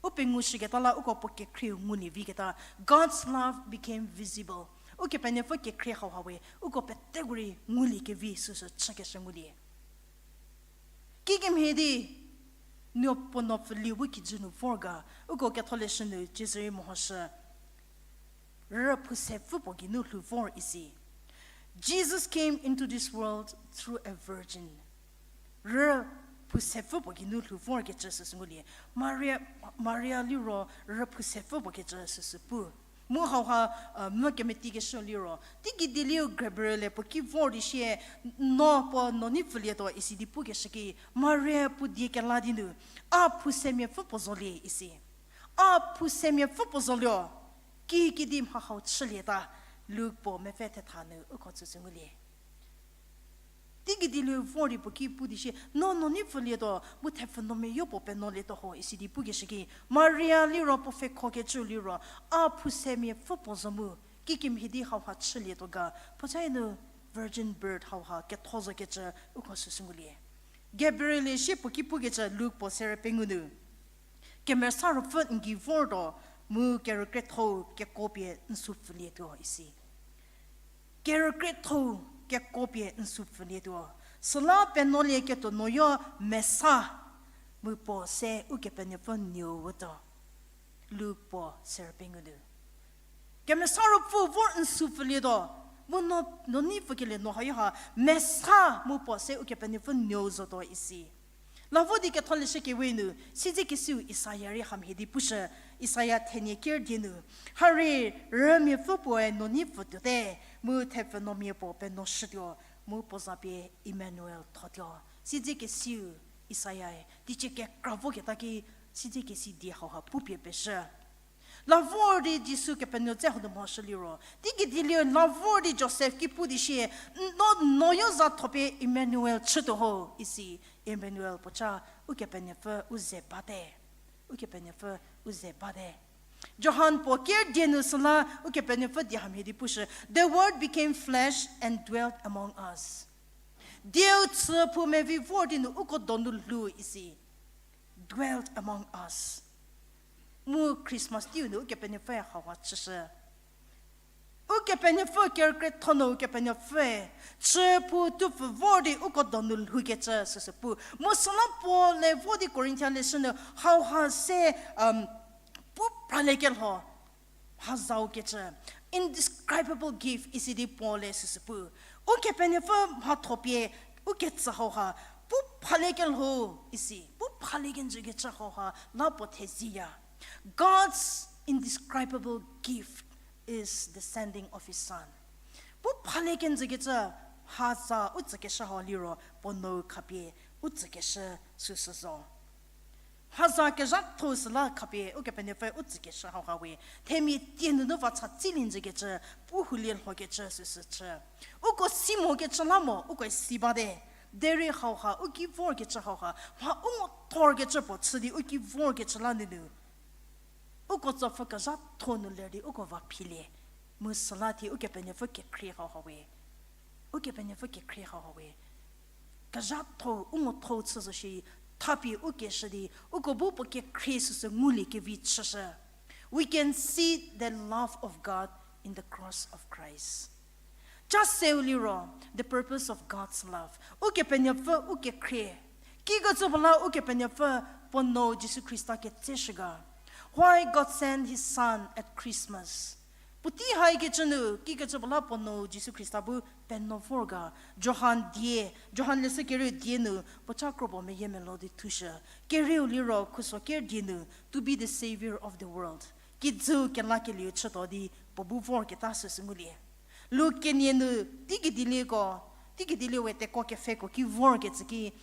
u pengushüketa la uko puo kekhrieu ngulie viketa, God's love became visible. Ukepenuopfü kekhrie hauha we, uko peteko rei ngulie kevi süsü chükeshü ngulie. Kikemhie di, nuo puo nuo pfüliu bu kijü nu vor ga, uko ketholeshü nu ciezü rei mehoshü. Rüphoushüpfü puo geinu lhou vor isi. Jesus came into this world through a virgin. Rüphoushüpfü puo geinu lhou vorkecü süsü ngulie. Maria, Maria liro rüphoushüpfü puo kecü süsü pu. Mu hauha, mvü kemetikeshü liro, teigei dieliu Gabriel-e puo ki vor di sie, no puo nuo nei pfülietuo isi di pukeshü ki, Maria puo die kela di nu, a phoushümiapfü puo zolie isi. A phoushümiapfü puo zolio, kikidi mha hau chülieta, Luk puo mepfü thetha nu uko tsütsü ngulie. Teigei dieliu vor di puo ki pu di sie, no nuo nei pfülietuo, mu thepfhü nuo meyo puo penuolietuo ho isi di pukeshü ki, Maria liro puo pfhekhokecü liro, a phoushümiapfü puo zo mu, kikemhie di hauha chülietuo ga, puoca nu virgin birth hauha ketho zokecü uko süsü ngulie. Gabriel-e sie puo ki pukecü Luk puo sere pengou nu, Kemesa Ruopfü n gei vortuo, mu kerükrietho-u kekuo pie n sü pfülietuo isi. Kerükrietho-u kekuo pie n sü pfülietuo. Süla penuolieketuo nuoyo mesa, mu puo se Ukepenuopfü nuou tuo. Luk puo sere pengou nu, Kemesa Ruopfü vor n sü pfülietuo, mu no, no nei pfükelie no hayo ha mesa mu puo se Ukepenuopfü nuou zotuo isi. La vo di Ketholeshü Kewe nu, siedzekesiu Isaia rei hamhie di pushü, Isaia thenie ker die nu, Hari, rümiapfü puoe no nei pfütuote, mu thepfhü nuomia puo penuoshütuo, mu puo za pie Emmanuel thotuo. Siedzekesiu Isaia-e teicie kekra voketa ki, siedzekesi die hauha pupie pezhü. La vor di Jisu kepenuo dze hau nu mhoshü liro, teigei dielieu la vor di Josef ki pu di sie, n-, no, noyo za thopie Emmanuel chütuo ho isi, Emmanuel puo ca, Ukepenuopfü u ze bate. Ukepenuopfü u ze bate. Johan puo ker die nu süla Ukepenuopfü die hamhie di pushü, The Word became flesh and dwelt among us. Dieu chü phou mevi vor di nu uko donu lhou isi. Dwelt among us. Mu Christmas teiu nu Ukepenuopfüe hauha chüshü. Ukepenuopfü kerükrietho nu Ukepenuopfüe chü phou tupfü vor di uko donu lhoukecü süsü pu. Mu süla Paul-e vo di Korinthia leshü nu hauha se, um, pu praliekelho. Mha zau kecü, indescribable gift isi di Paul-e süsü pu. Ukepenuopfü mhatho pie, uketsü hauha, pu phaliekelho isi, pu phalie kenjü kecü hauha la puo theziya. God's indescribable gift is the sending of his son. Pu phalie kenjü kecü mha za u tsükeshü hau liro puo nou khapie u tsükeshü süsü zo. Mha za kezhatho süla khapie Ukepenuopfü u tsükeshü hauha we, themia tie nunu va cha tsilie njükecü, pu hulie lhokecü süsü chü. Uko si mokecü la mo, uko si bate. Derei hauha, u ki vorkecü hauha, mha u ngothorkecü puo chü di u ki vorkecü la nunu, uko tsopfü kezhatho nu ler di uko va philie. Mu süla thie Ukepenuopfü kekhrie hauha we. Ukepenuopfü kekhrie hauha we. Kezhatho, u ngotho chü zo shi, thapie u keshü di, uko bu puo kekhrie süsü ngulie kevi chüshü. We can see the love of God in the cross of Christ. Ca seu liro, the purpose of God's love. Ukepenuopfü u kekhrie. Kikecü puo la Ukepenuopfü puo nou Jisu Khrista ketseshü ga. Why God sent his son at Christmas? Puotei haikecü nu, kikecü puo la puo nou Jisu Khrista bu penuo vor ga. Johan die, Johan leshü kerieu die nu, puo cha kro puo meyiemeluo di thushü. Kerieu liro khuso ker die nu, to be the Savior of the world. Kijüu kelakelieu chütuo di puo bu vorketa süsü ngulie. Luk kenie nu, teigei dielieko, teigei dieliewe tekuo kepfheko ki vorkecü ki,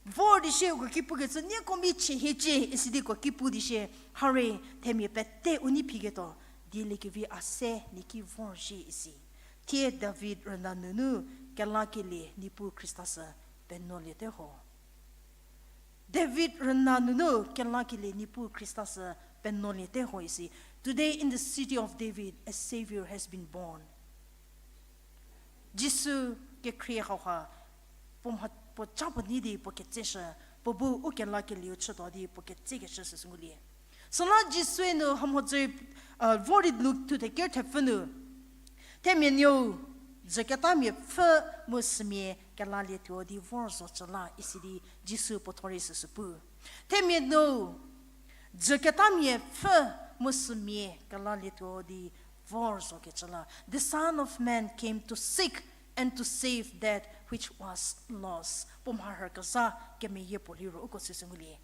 vor di sie uko ki pukecü, nieko michie hiecie, isi di uko ki pu di sie, hare, themia pete u nei phiketuo, dieliekevi a se nie ki vorzhie isi. Thie David rüna nunu kelakelie Niepuu Khrista sü penuoliete ho. David rüna nunu kelakelie Niepuu Khrista sü penuoliete ho isi. Today in the city of David, a Savior has been born. Jisu kekhrie hauha, puo mha, puo ca puo nei di puo ketseshü, puo bu u kelakelieu chütuo di puo ketsekeshü süsü ngulie. Süla Jisue nu hamhodzü, uh, vor di Luk thuthe ker thepfü nu, themia nuou, dzüketamia pfhü mu sümia kelalietuo di vor zocü la isi di Jisu puo thuo rei süsü pu. Themia nuou, dzüketamia pfhü mu sümia kelalietuo di vor zokecü la. The Son of Man came to seek and to save that which was lost. Puo mharhü kezha kemeyie puo liro uko süsü ngulie.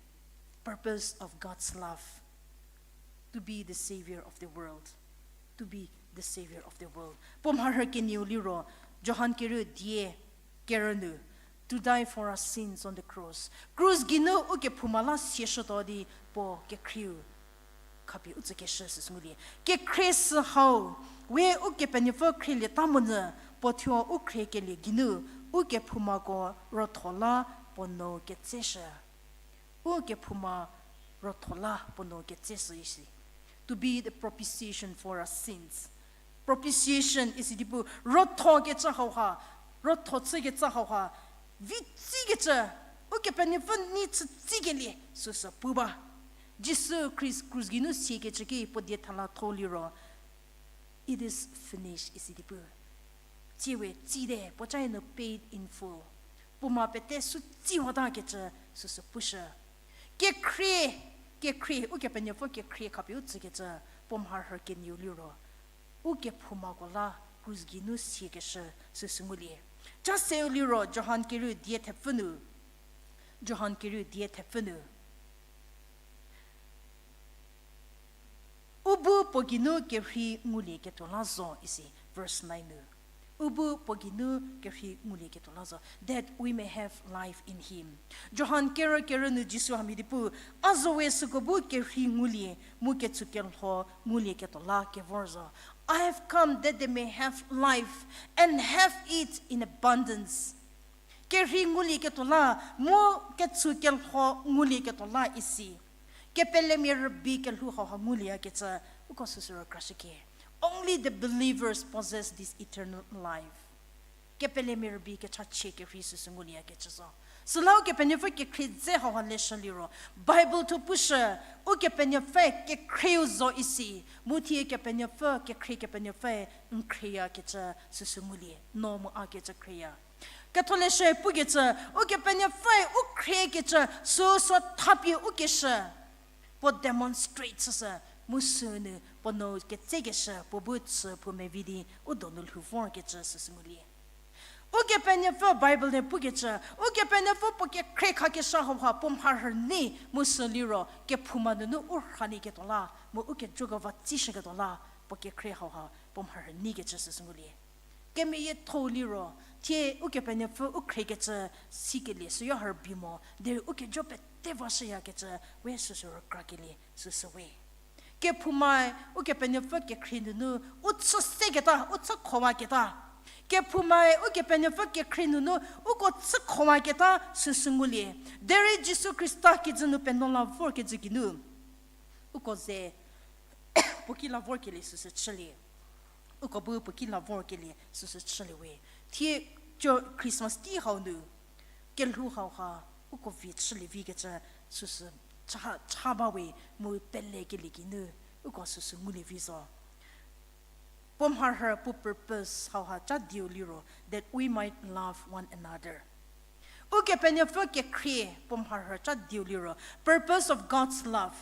Purpose of God's love. To be the Savior of the world. To be the Savior of the world. Puo mharhü kenieu liro, Johan kerieu die kerü nu, to die for our sins on the cross. Krus geinu ukephouma la siashütuo di puo kekhrieu khapie u tsükeshü süsü ngulie. Kekhrie sü hau, we Ukepenuopfü khrielieta monyü, puo thuo u khriekelie geinu, ukephoumako rütho la puo nou ketseshü. Ukephouma rütho la puo nou ketseshü isi. To be the propitiation for our sins. Propitiation isi di pu rüthokecü hauha, rütho chükecü hauha, vi tsikecü, Ukepenuopfü nei chütsikelie süsü pu ba. Jisu Khrist krus geinu siekecü ki puo die thalathou liro, It is finished, isi di pu. Tsiewe tsite, puo ca hie nu paid in full. Puo ma pete sü tsiwatakecü süsü pushü. Kekhrie, kekhrie, Ukepenuopfü kekhrie khapie u tsükecü, puo mharhü kenieu liro, u kephoumako la krus geinu siekeshü süsü ngulie. Ca seu liro, Johan kerieu die thepfü nu, Johan kerieu die thepfü nu, U bu puo geinu kerhei ngulieketuo la zo, isi, verse nine nu. U bu puo geinu kerhei ngulieketuo la zo, that we may have life in him. Johan kerü kerü nu Jisu hamhie di pu, A zowe süko bu kerhei ngulie, mu ketsükelho ngulieketuo la kevor zo. I have come that they may have life and have it in abundance. Kerhei ngulieketuo la, mu ketsükelho ngulieketuo la isi. Kepelemia rübei kelhou hauha ngulieyakecü, uko süsü rükrashükie. Only the believers possess this eternal life. Kepelemia rübei kechachie kerhei süsü ngulieyakecü zo. Süla Ukepenuopfü kekhrie dze hauha leshü liro, Bible thuo pushü, Ukepenuopfü kekhrieu zo isi, mu thie Kepenuopfü, kekhrie Kepenuopfü n khrieyakecü süsü ngulie, no mu a kecü khrieya. Ketholeshü pukecü, Ukepenuopfüe u khriekecü süsü thapie ukeshü, puo demonstrate chüshü, mu sünu puo nou ketsekeshü, puo bu chü puo mevi di u donu lhou vorkecü süsü ngulie. Ukepenuopfü Bible nu pukecü, Ukepenuopfü puo kekhrie khakeshü hauha puo mharhü nei mu sü liro, kephouma nunu u rhalieketuo la, mu u kejokewa tsishüketuo la, puo kekhrie hauha puo mharhü neikecü süsü ngulie. Kemeyietho liro, thie Ukepenuopfü u khriekecü sikelie süyo ha rübei mo, derei u kejo pete vashüyakecü we süsü rükrakelie süsü we. Kephoumae Ukepenuopfü kekhrie nunu u chü seketa, u chü khowaketa. Kephoumai Ukepenuopfü kekhrie nunu uko chü khowaketa süsü ngulie. Derei Jisu Khrista kijü nu penuo la vorkecü geinu, uko ze puo ki la vorkelie süsü chülie. Uko bu puo ki la vorkelie süsü chülie we. Thie Christmas tei hau nu, kelhou hauha uko vie chülie vikecü süsü cha, cha ba we, mu pelekelie geinu uko süsü ngulie vi zo. Puo mharhü puo purpose hauha cha dieu liro, that we might love one another. Ukepenuopfü kekhrie puo mharhü cha dieu liro, purpose of God's love.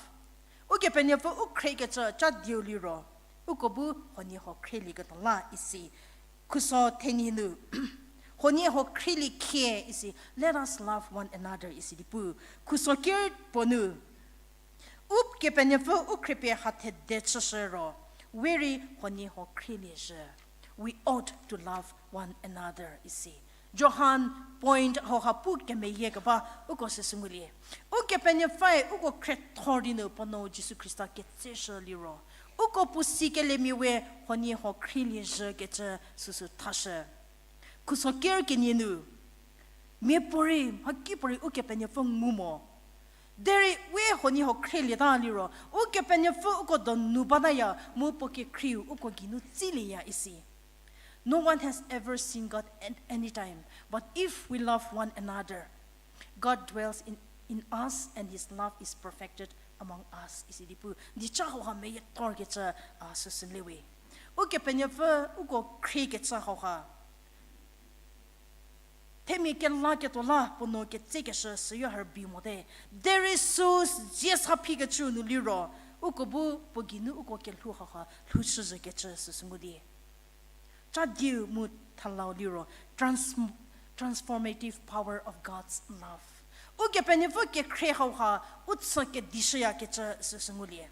Ukepenuopfü u khriekecü cha dieu liro, uko bu huoniehuo khrielieketuo la isi. Khuso thenie nu, huoniehuo khrieliekhie isi, let us love one another isi di pu. Khuso ker puo nu, Ukepenuopfü u khriepie ha thede chüshü ro, we rei huoniehuo khrieliezhü. We ought to love one another isi. Johan point hauha pu kemeyiekeba uko süsü ngulie. Ukepenuopfüe uko khriethor di nu puo nou Jisu Khrista ketseshü liro, uko puo sikeliemia we huoniehuo khrieliezhükecü süsü thashü. Khuso ker kenie nu, miapuorei, mhakipuorei Ukepenuopfü ngu mo. Derei we huoniehuo khrielieta liro, Ukepenuopfü uko donu bataya, mu puo kekhrieu uko geinu tsilieya isi. No one has ever seen God at any time, but if we love one another, God dwells in, in us and his love is perfected among us isi di pu. Di cha hauha meyietorkecü, a, süsü le we. Ukepenuopfü uko khriekecü hauha themia kelaketuo la puo nou ketsekeshü süyo ha rübei mote. Derei sü zie sa phikecüu nu liro, uko bu puo geinu uko kelhou hauha lhoushüzhükecü süsü ngulie. Cha dieu mu thalau liro, trans-, transformative power of God's love. Ukepenuopfü kekhrie hauha u chü kedishüyakecü süsü ngulie.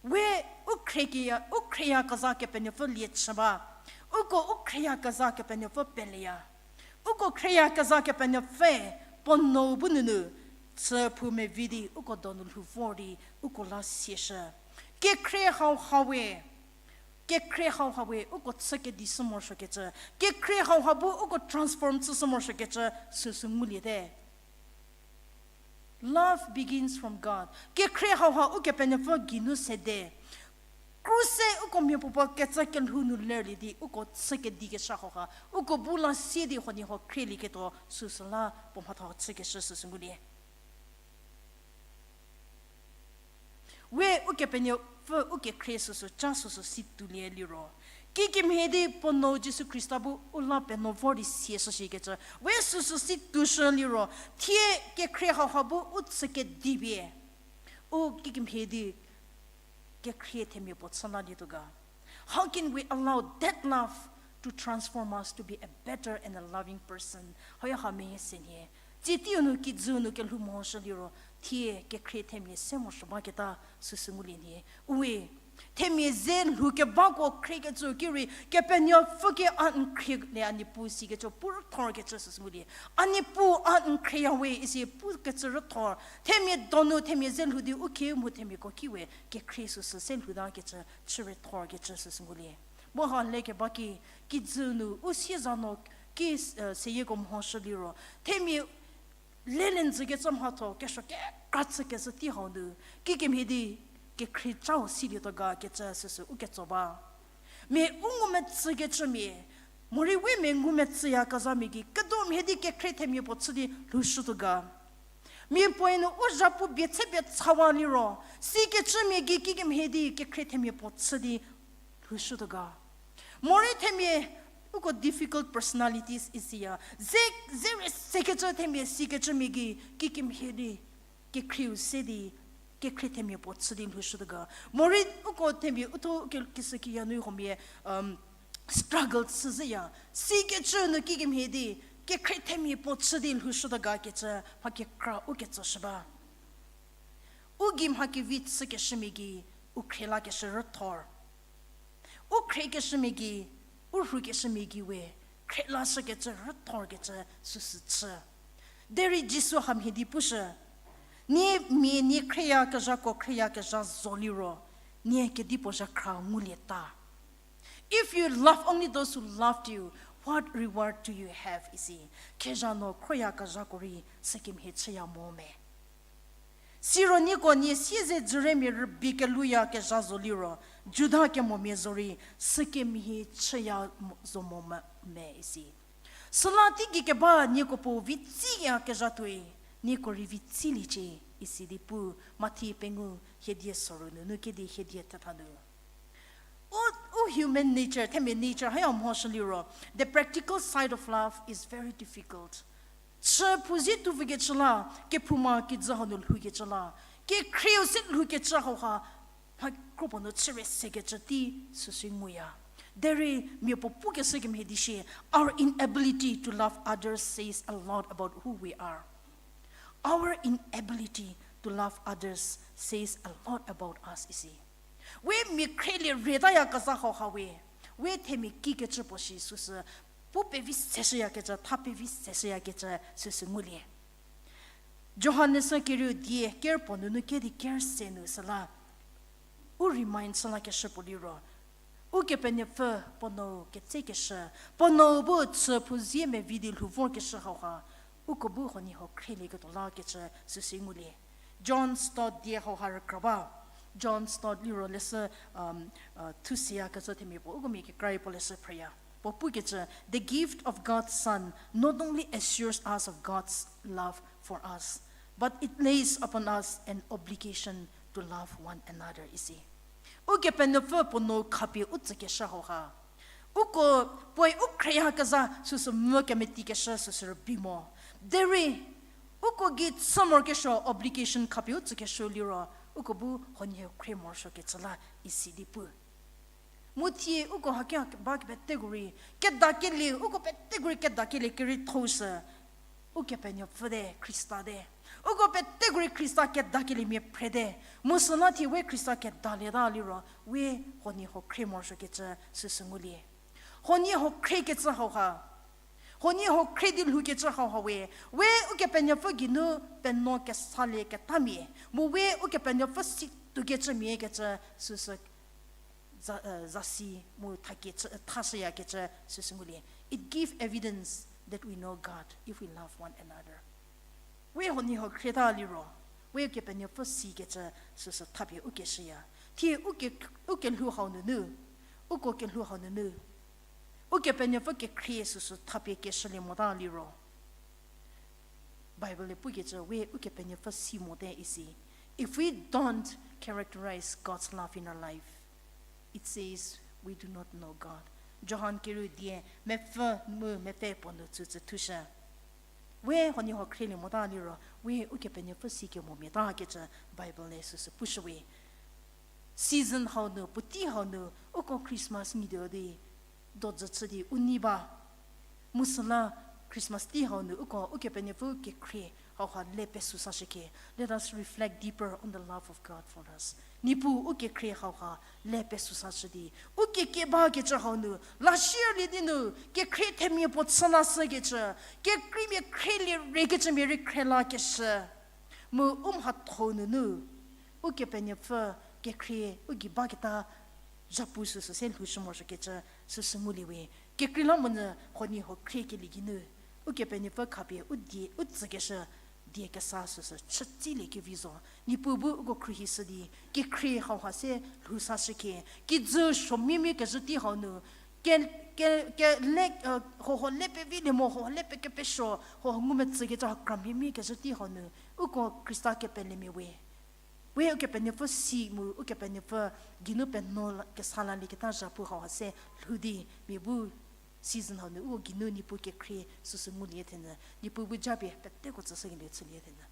We u khriekeya, u khrieyakezha Kepenuopfü lie chü ba. Uko u khrieyakezha Kepenuopfü peleya. Uko khrieyakezha Kepenuopfü puo nou bu nunu, chü phou mevi di uko donu lhou vor di uko la sieshü. Kekhrie hauha we, kekhrie hauha we uko chü kedishü morosuokecü. Kekhrie hauha bu uko transform chüshü morosuokecü süsü nguliete. Love begins from God. Kekhrie hauha Ukepenuopfü geinu sede. Kruse uko mia puopuo ketsa kelhou nu lerlie di uko chü kedikeshü hauha, uko bu la sie di huoniehuo khrielieketuo süsü la puo mhatho chükeshü süsü ngulie. We Ukepenuopfü u kekhrie süsü ca süsü si tuolie liro, kikemhie di puo nuo Jisu Khrista bu u la penuo vor di sieshü shikecü we süsü si tuoshü liro, thie kekhrie hauha bu u chü kedipie u kikemhie di kekhrie themia puo chü lalietuo ga? How can we allow that love to transform us to be a better and a loving person? Hauha meyie se nhie. Tsie teiu nu kijüu nu kelhou mehoshü liro, thie kekhrie themia se morosuo baketa süsü ngulie nhie. Uwe, themia ze lhoukebako khriekecü ki rei, Kepenuopfü ki a n khrielie a Niepuu sikecü pu rüthorkecü süsü ngulie. A Niepuu a n khrieya we isi pukecü rüthor. Themia donu themia ze lhou di u khiu mu themiako ki we kekhrie süsü se lhoudakecü chü rüthorkecü süsü ngulie. Mu ha lekeba ki, kijü nu u sieza no ki, eh, seyieko mehoshü liro, themia lelenjükecü mhatho kesuo kekra chükecü tei hau nu, kikemhie di kekhrie cau silietuo ga kecü süsü u ketso ba. Mia u ngumetsükecümia, morei we mia ngumetsüyakezhamia gei kedo mhie di kekhrie themia puo chü di lhoushütuo ga? Mia puoe nu u zhapu bie tse pie chawa liro, sikecümia gei kikemhie di kekhrie themia puo chü di lhoushütuo ga? Morei themia uko difficult personalities isiya, ze, ze rei sekecü themia sikecümia gei kikemhie di kekhrieu se di kekhrie themia puo chü di lhoushütuo ga? Morei uko themia uthuo ke, kishükiya nu huomia, um, struggle chüzhüya, sikecü nu kikemhie di kekhrie themia puo chü di lhoushütuo ga kecü mha kekra u ketsoshü ba. U gei mha kevi chükeshümia gei u khrie lakeshü rüthor. U khriekeshümia gei, u rhukeshümia gei we khrie lashükecü rüthorkecü süsü chü. Derei Jisu hamhie di pushü, nie mia nie khrieyakezhako khrieyakezha zo liro, nie kedipuo zhakhra ngulieta? If you love only those who loved you, what reward do you have isi? Khezha no khroyakezhako rei sükemhie chüya mo me? Siro nieko nie siezedzüremia rübei kelouyakezha zo liro, Juda kemomia zorei sükemhie chüya mo, zo mo me, me isi. Süla teigei keba nieko puo vitsiyakezha tuoi, nieko rei vitsiliecie, isi di pu, Mathi pengou hiedie soru nunu kedi hiedie thetha nu. U, u human nature, themia nature haya mhoshü liro, the practical side of love is very difficult. Chü phuzie tuo vükecü la, kephouma kijü hau nu lhoukecü la, kekhrieu se lhoukecü hauha, mha kropuo nu chüre sekecü tei süsü nguya. Derei mia puo pukeshü kemhie di shie, our inability to love others says a lot about who we are. Our inability to love others says a lot about us isi. We mia khrielie rütayakezha hauha we, we themia kikecü puo shi süsü, pu pevi seshüyakecü, tha pevi seshüyakecü süsü ngulie. Johan-e sü kerieu die ker puo nunu kedi ker se nu süla, u remind chü lakeshü puo liro, Ukepenuopfü puo nou ketsekeshü, puo nou bu chü phuzie mevi di lhou vorkeshü hauha, uko bu huoniehuo khrielieketuo lakecü süsü ngulie. John Stott die hauha rükra ba. John Stott liro leshü, um, uh, thuseyakecü themia puo, uko mia kekra-i puo leshü phrüya. Puo pukecü, the gift of God's Son not only assures us of God's love for us, but it lays upon us an obligation to love one another isi. Ukepenuopfü puo nou khapie u tsükeshü hauha, uko puoe u khrieyakezha süsü mu kemetikeshü süsü rübei mo. Derei, uko gei chü morokesuo obligation khapie u tsükeshü liro, uko bu huoniehuo khrie morosuokecü la isi di pu. Mu thie uko haki ba kepeteko rei, kedakelie, uko peteko rei kedakelie kereitho sü, Ukepenuopfü te, Khrista te. Uko peteko rei Khrista kedakeliemia phre te. Mu süla thie we Khrista kedalieta liro, we huoniehuo khrie morosuokecü süsü ngulie. Huoniehuo khriekecü hauha, huoniehuo khrie di lhoukecü hauha we, we Ukepenuopfü geinu penuo kesalie ketamia, mu we Ukepenuopfü si tuokecümia kecü süsü za-, uh, zasi mu thakecü, thashüyakecü süsü ngulie. It give evidence that we know God if we love one another. We huoniehuo khrieta liro, we Ukepenuopfü sikecü süsü thapie ukeshüya. Thie u ke, u kelhou hau nunu, uko kelhou hau nunu, Ukepenuopfü kekhrie süsü thapie keshülie mota liro, Bible-e pukecü we Ukepenuopfü si mote isi. If we don't characterize God's love in our life, it says we do not know God. Johan kerieu die mepfü mu mepfü puo nu tsütsü thushü. We huoniehuo khrielie mota liro, we Ukepenuopfü si kemomia ta kecü Bible-e süsü pushüwe. Season hau nu, puotei hau nu, uko Christmas nyi tuo di, dojü chü di u nei ba. Mu süla Christmas tei hau nu uko Ukepenuopfü kekhrie hauha le pesü sashükhie. Let us reflect deeper on the love of God for us. Niepuu u kekhrie hauha le pesü sashü di, u kekeba kecü hau nu, lashierlie di nu, kekhrie themia puo chü lashükecü, kekreimia khrielie rei kecümia rei khrielakeshü. Mu u mhatho nunu, Ukepenuopfü kekhrie u gei baketa zhapu süsü se lhoushü morosuokecü süsü nguliewe. Kekreilamonyü huoniehuo khriekelie geinu, Ukepenuopfü khapie u die, u tsükeshü die kesa süsü chütsilie kevi zo. Niepuu bu uko khruohishü di, kekhrie hauha se lhou sashükhie, kijü suomiemia kezhü tei hau nu, ke, ke, ke, le, huohuo le pevilie mo, huohuo le pekepesuo, huohuo ngumetsükecü kramhiemia kezhü tei hau nu, uko Khrista kepelemia we. We Ukepenuopfü si mu Ukepenuopfü geinu penuo la, kesa lalieketa zhapu hauha se lhou di mia bu season hau nu uko geinu Niepuu kekhrie süsü ngulie thenyü, Niepuu bu japie peteko tsüshükelie chülie thenyü.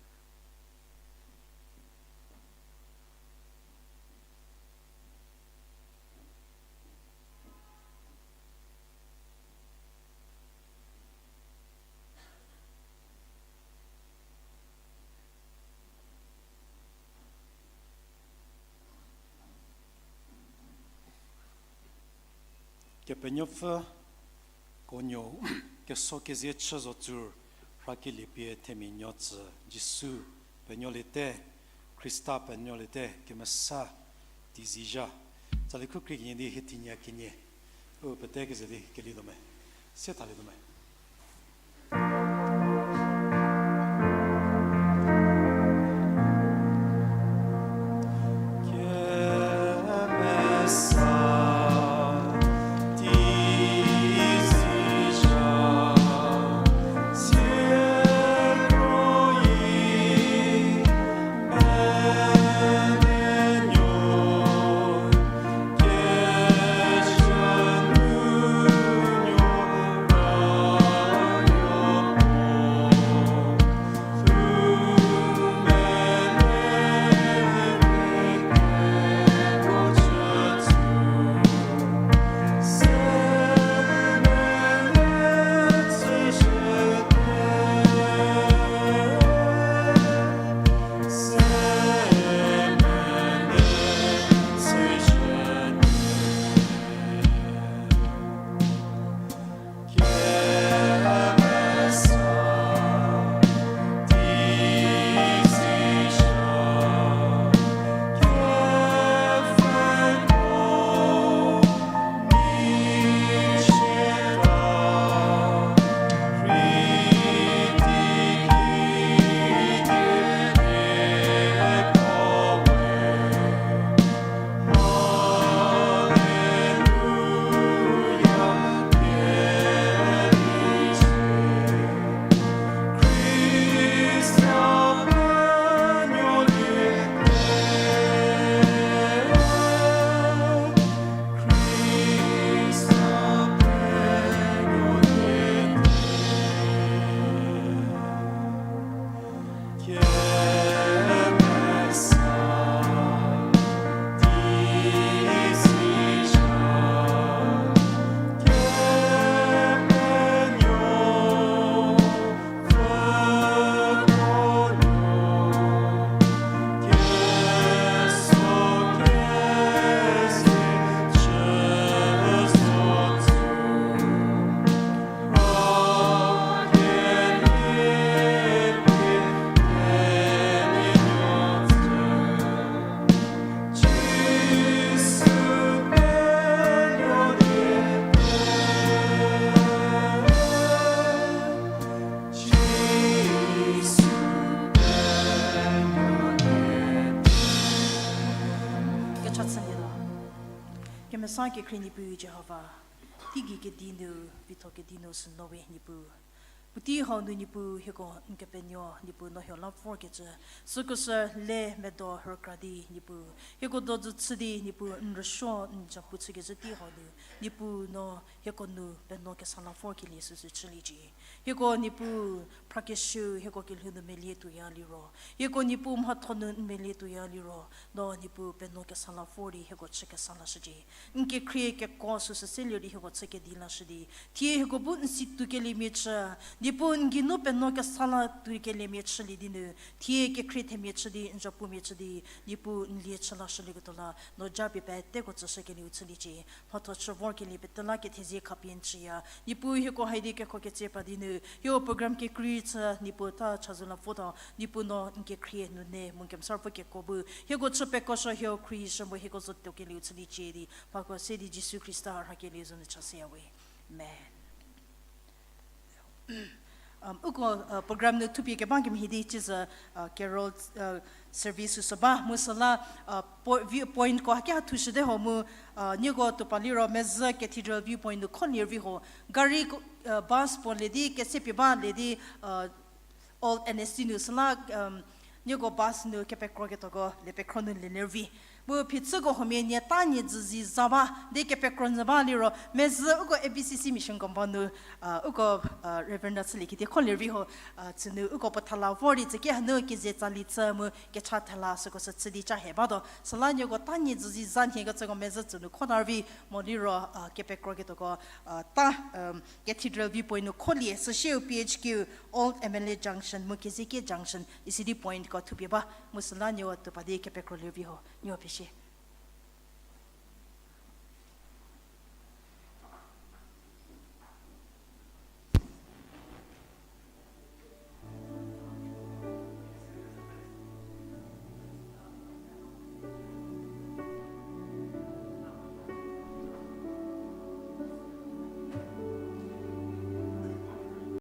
Kepenuopfü, ko nuo keso kezie chü zo tsur, rhakelie pie themia nuo tsü, Jisu penuoliete, Khrista penuoliete, kemesa, teizie zha. Tsali khu krie kenie di hie thenie kenie. U pete keze di kelietuo me. Se thalietuo me. Kekhrie Niepuu Jihova, teigei kedi nu, vitho kedi nu sü no we Niepuu. Puotei hau nu Niepuu hieko n kepenuo Niepuu no hie la vorkecü. Süko sü le medo rükra di Niepuu. Hieko dojü chü di Niepuu n rüsuo n japu chükecü tei hau nu. Niepuu no hieko nu penuo kesa la vorkelie süsü chüliecie. Hieko Niepuu phrakeshüu hieko kelhou nu melie tuoya liro. Hieko Niepuu mhatho nu n melie tuoya liro. No Niepuu penuo kesa la vor di hieko chü kesa lashücie. N kekhrie keko süsü selie di hieko chü kedi lashü di. Thie hieko bu n si tuokeliemia chü. Niepuu n geinu penuo kesa la tuokeliemia chülie di nu. Thie kekhrie themia chü di, n japumia chü di. Niepuu n lie chü lashülieketuo la. No japie peteko tsüshükelieu chüliecie. Mhatho chü vorkelie pete la kethezie khapie n chüya. Niepuu hieko haidi kekho ketse pa di nu. Hieko program kekrei chü Niepuu ta chazou la votuo. Niepuu no n kekhrie nune mu n kemesa pfü keko bu. Hieko chü pekosho hieko khrie shü mu hieko zotuokelieu chüliecie di. Hako se di Jisu Khrista rhakelieu zo nu chashüya we. Amen. Um, uko, uh, program nu thupie keba kemhie di cizü, uh, carol, uh, service süsü ba mu süla, uh, po-, view pointko haki ha thushüte ho mu, uh, nieko tuo pa liro mezhü Cathedral view point nu kholie vi ho. Gari ko, uh, bus puo le di kese pie ba le di, uh, Old N S C nu süla, um, nieko bus nu kepekro ketoko le pekhro nu le ler vi. Mu phichüko huomia nie ta nie dzüzi za ba di kepekro nyü ba liro mezhü uko A B C C mission compound nu, uh, uko, uh, Reverend Ratsülie kiti kholie vi ho, uh, tsünu uko puo thala vor di tsüki hanu keze tsali tsü mu kecha thela süko sü chü di ca he batuo. Süla nieko ta nie dzüzi za nhie kecüko mezhü tsünu khotar vi mo liro, uh, kepekro ketoko, uh, ta, um, Cathedral view point nu kholie süsieu P H Q, Old M L A Junction mu Kezekie Junction isi di pointko thupie ba mu süla nieko tuo pa di kepekro ler vi ho. Nieko pesie.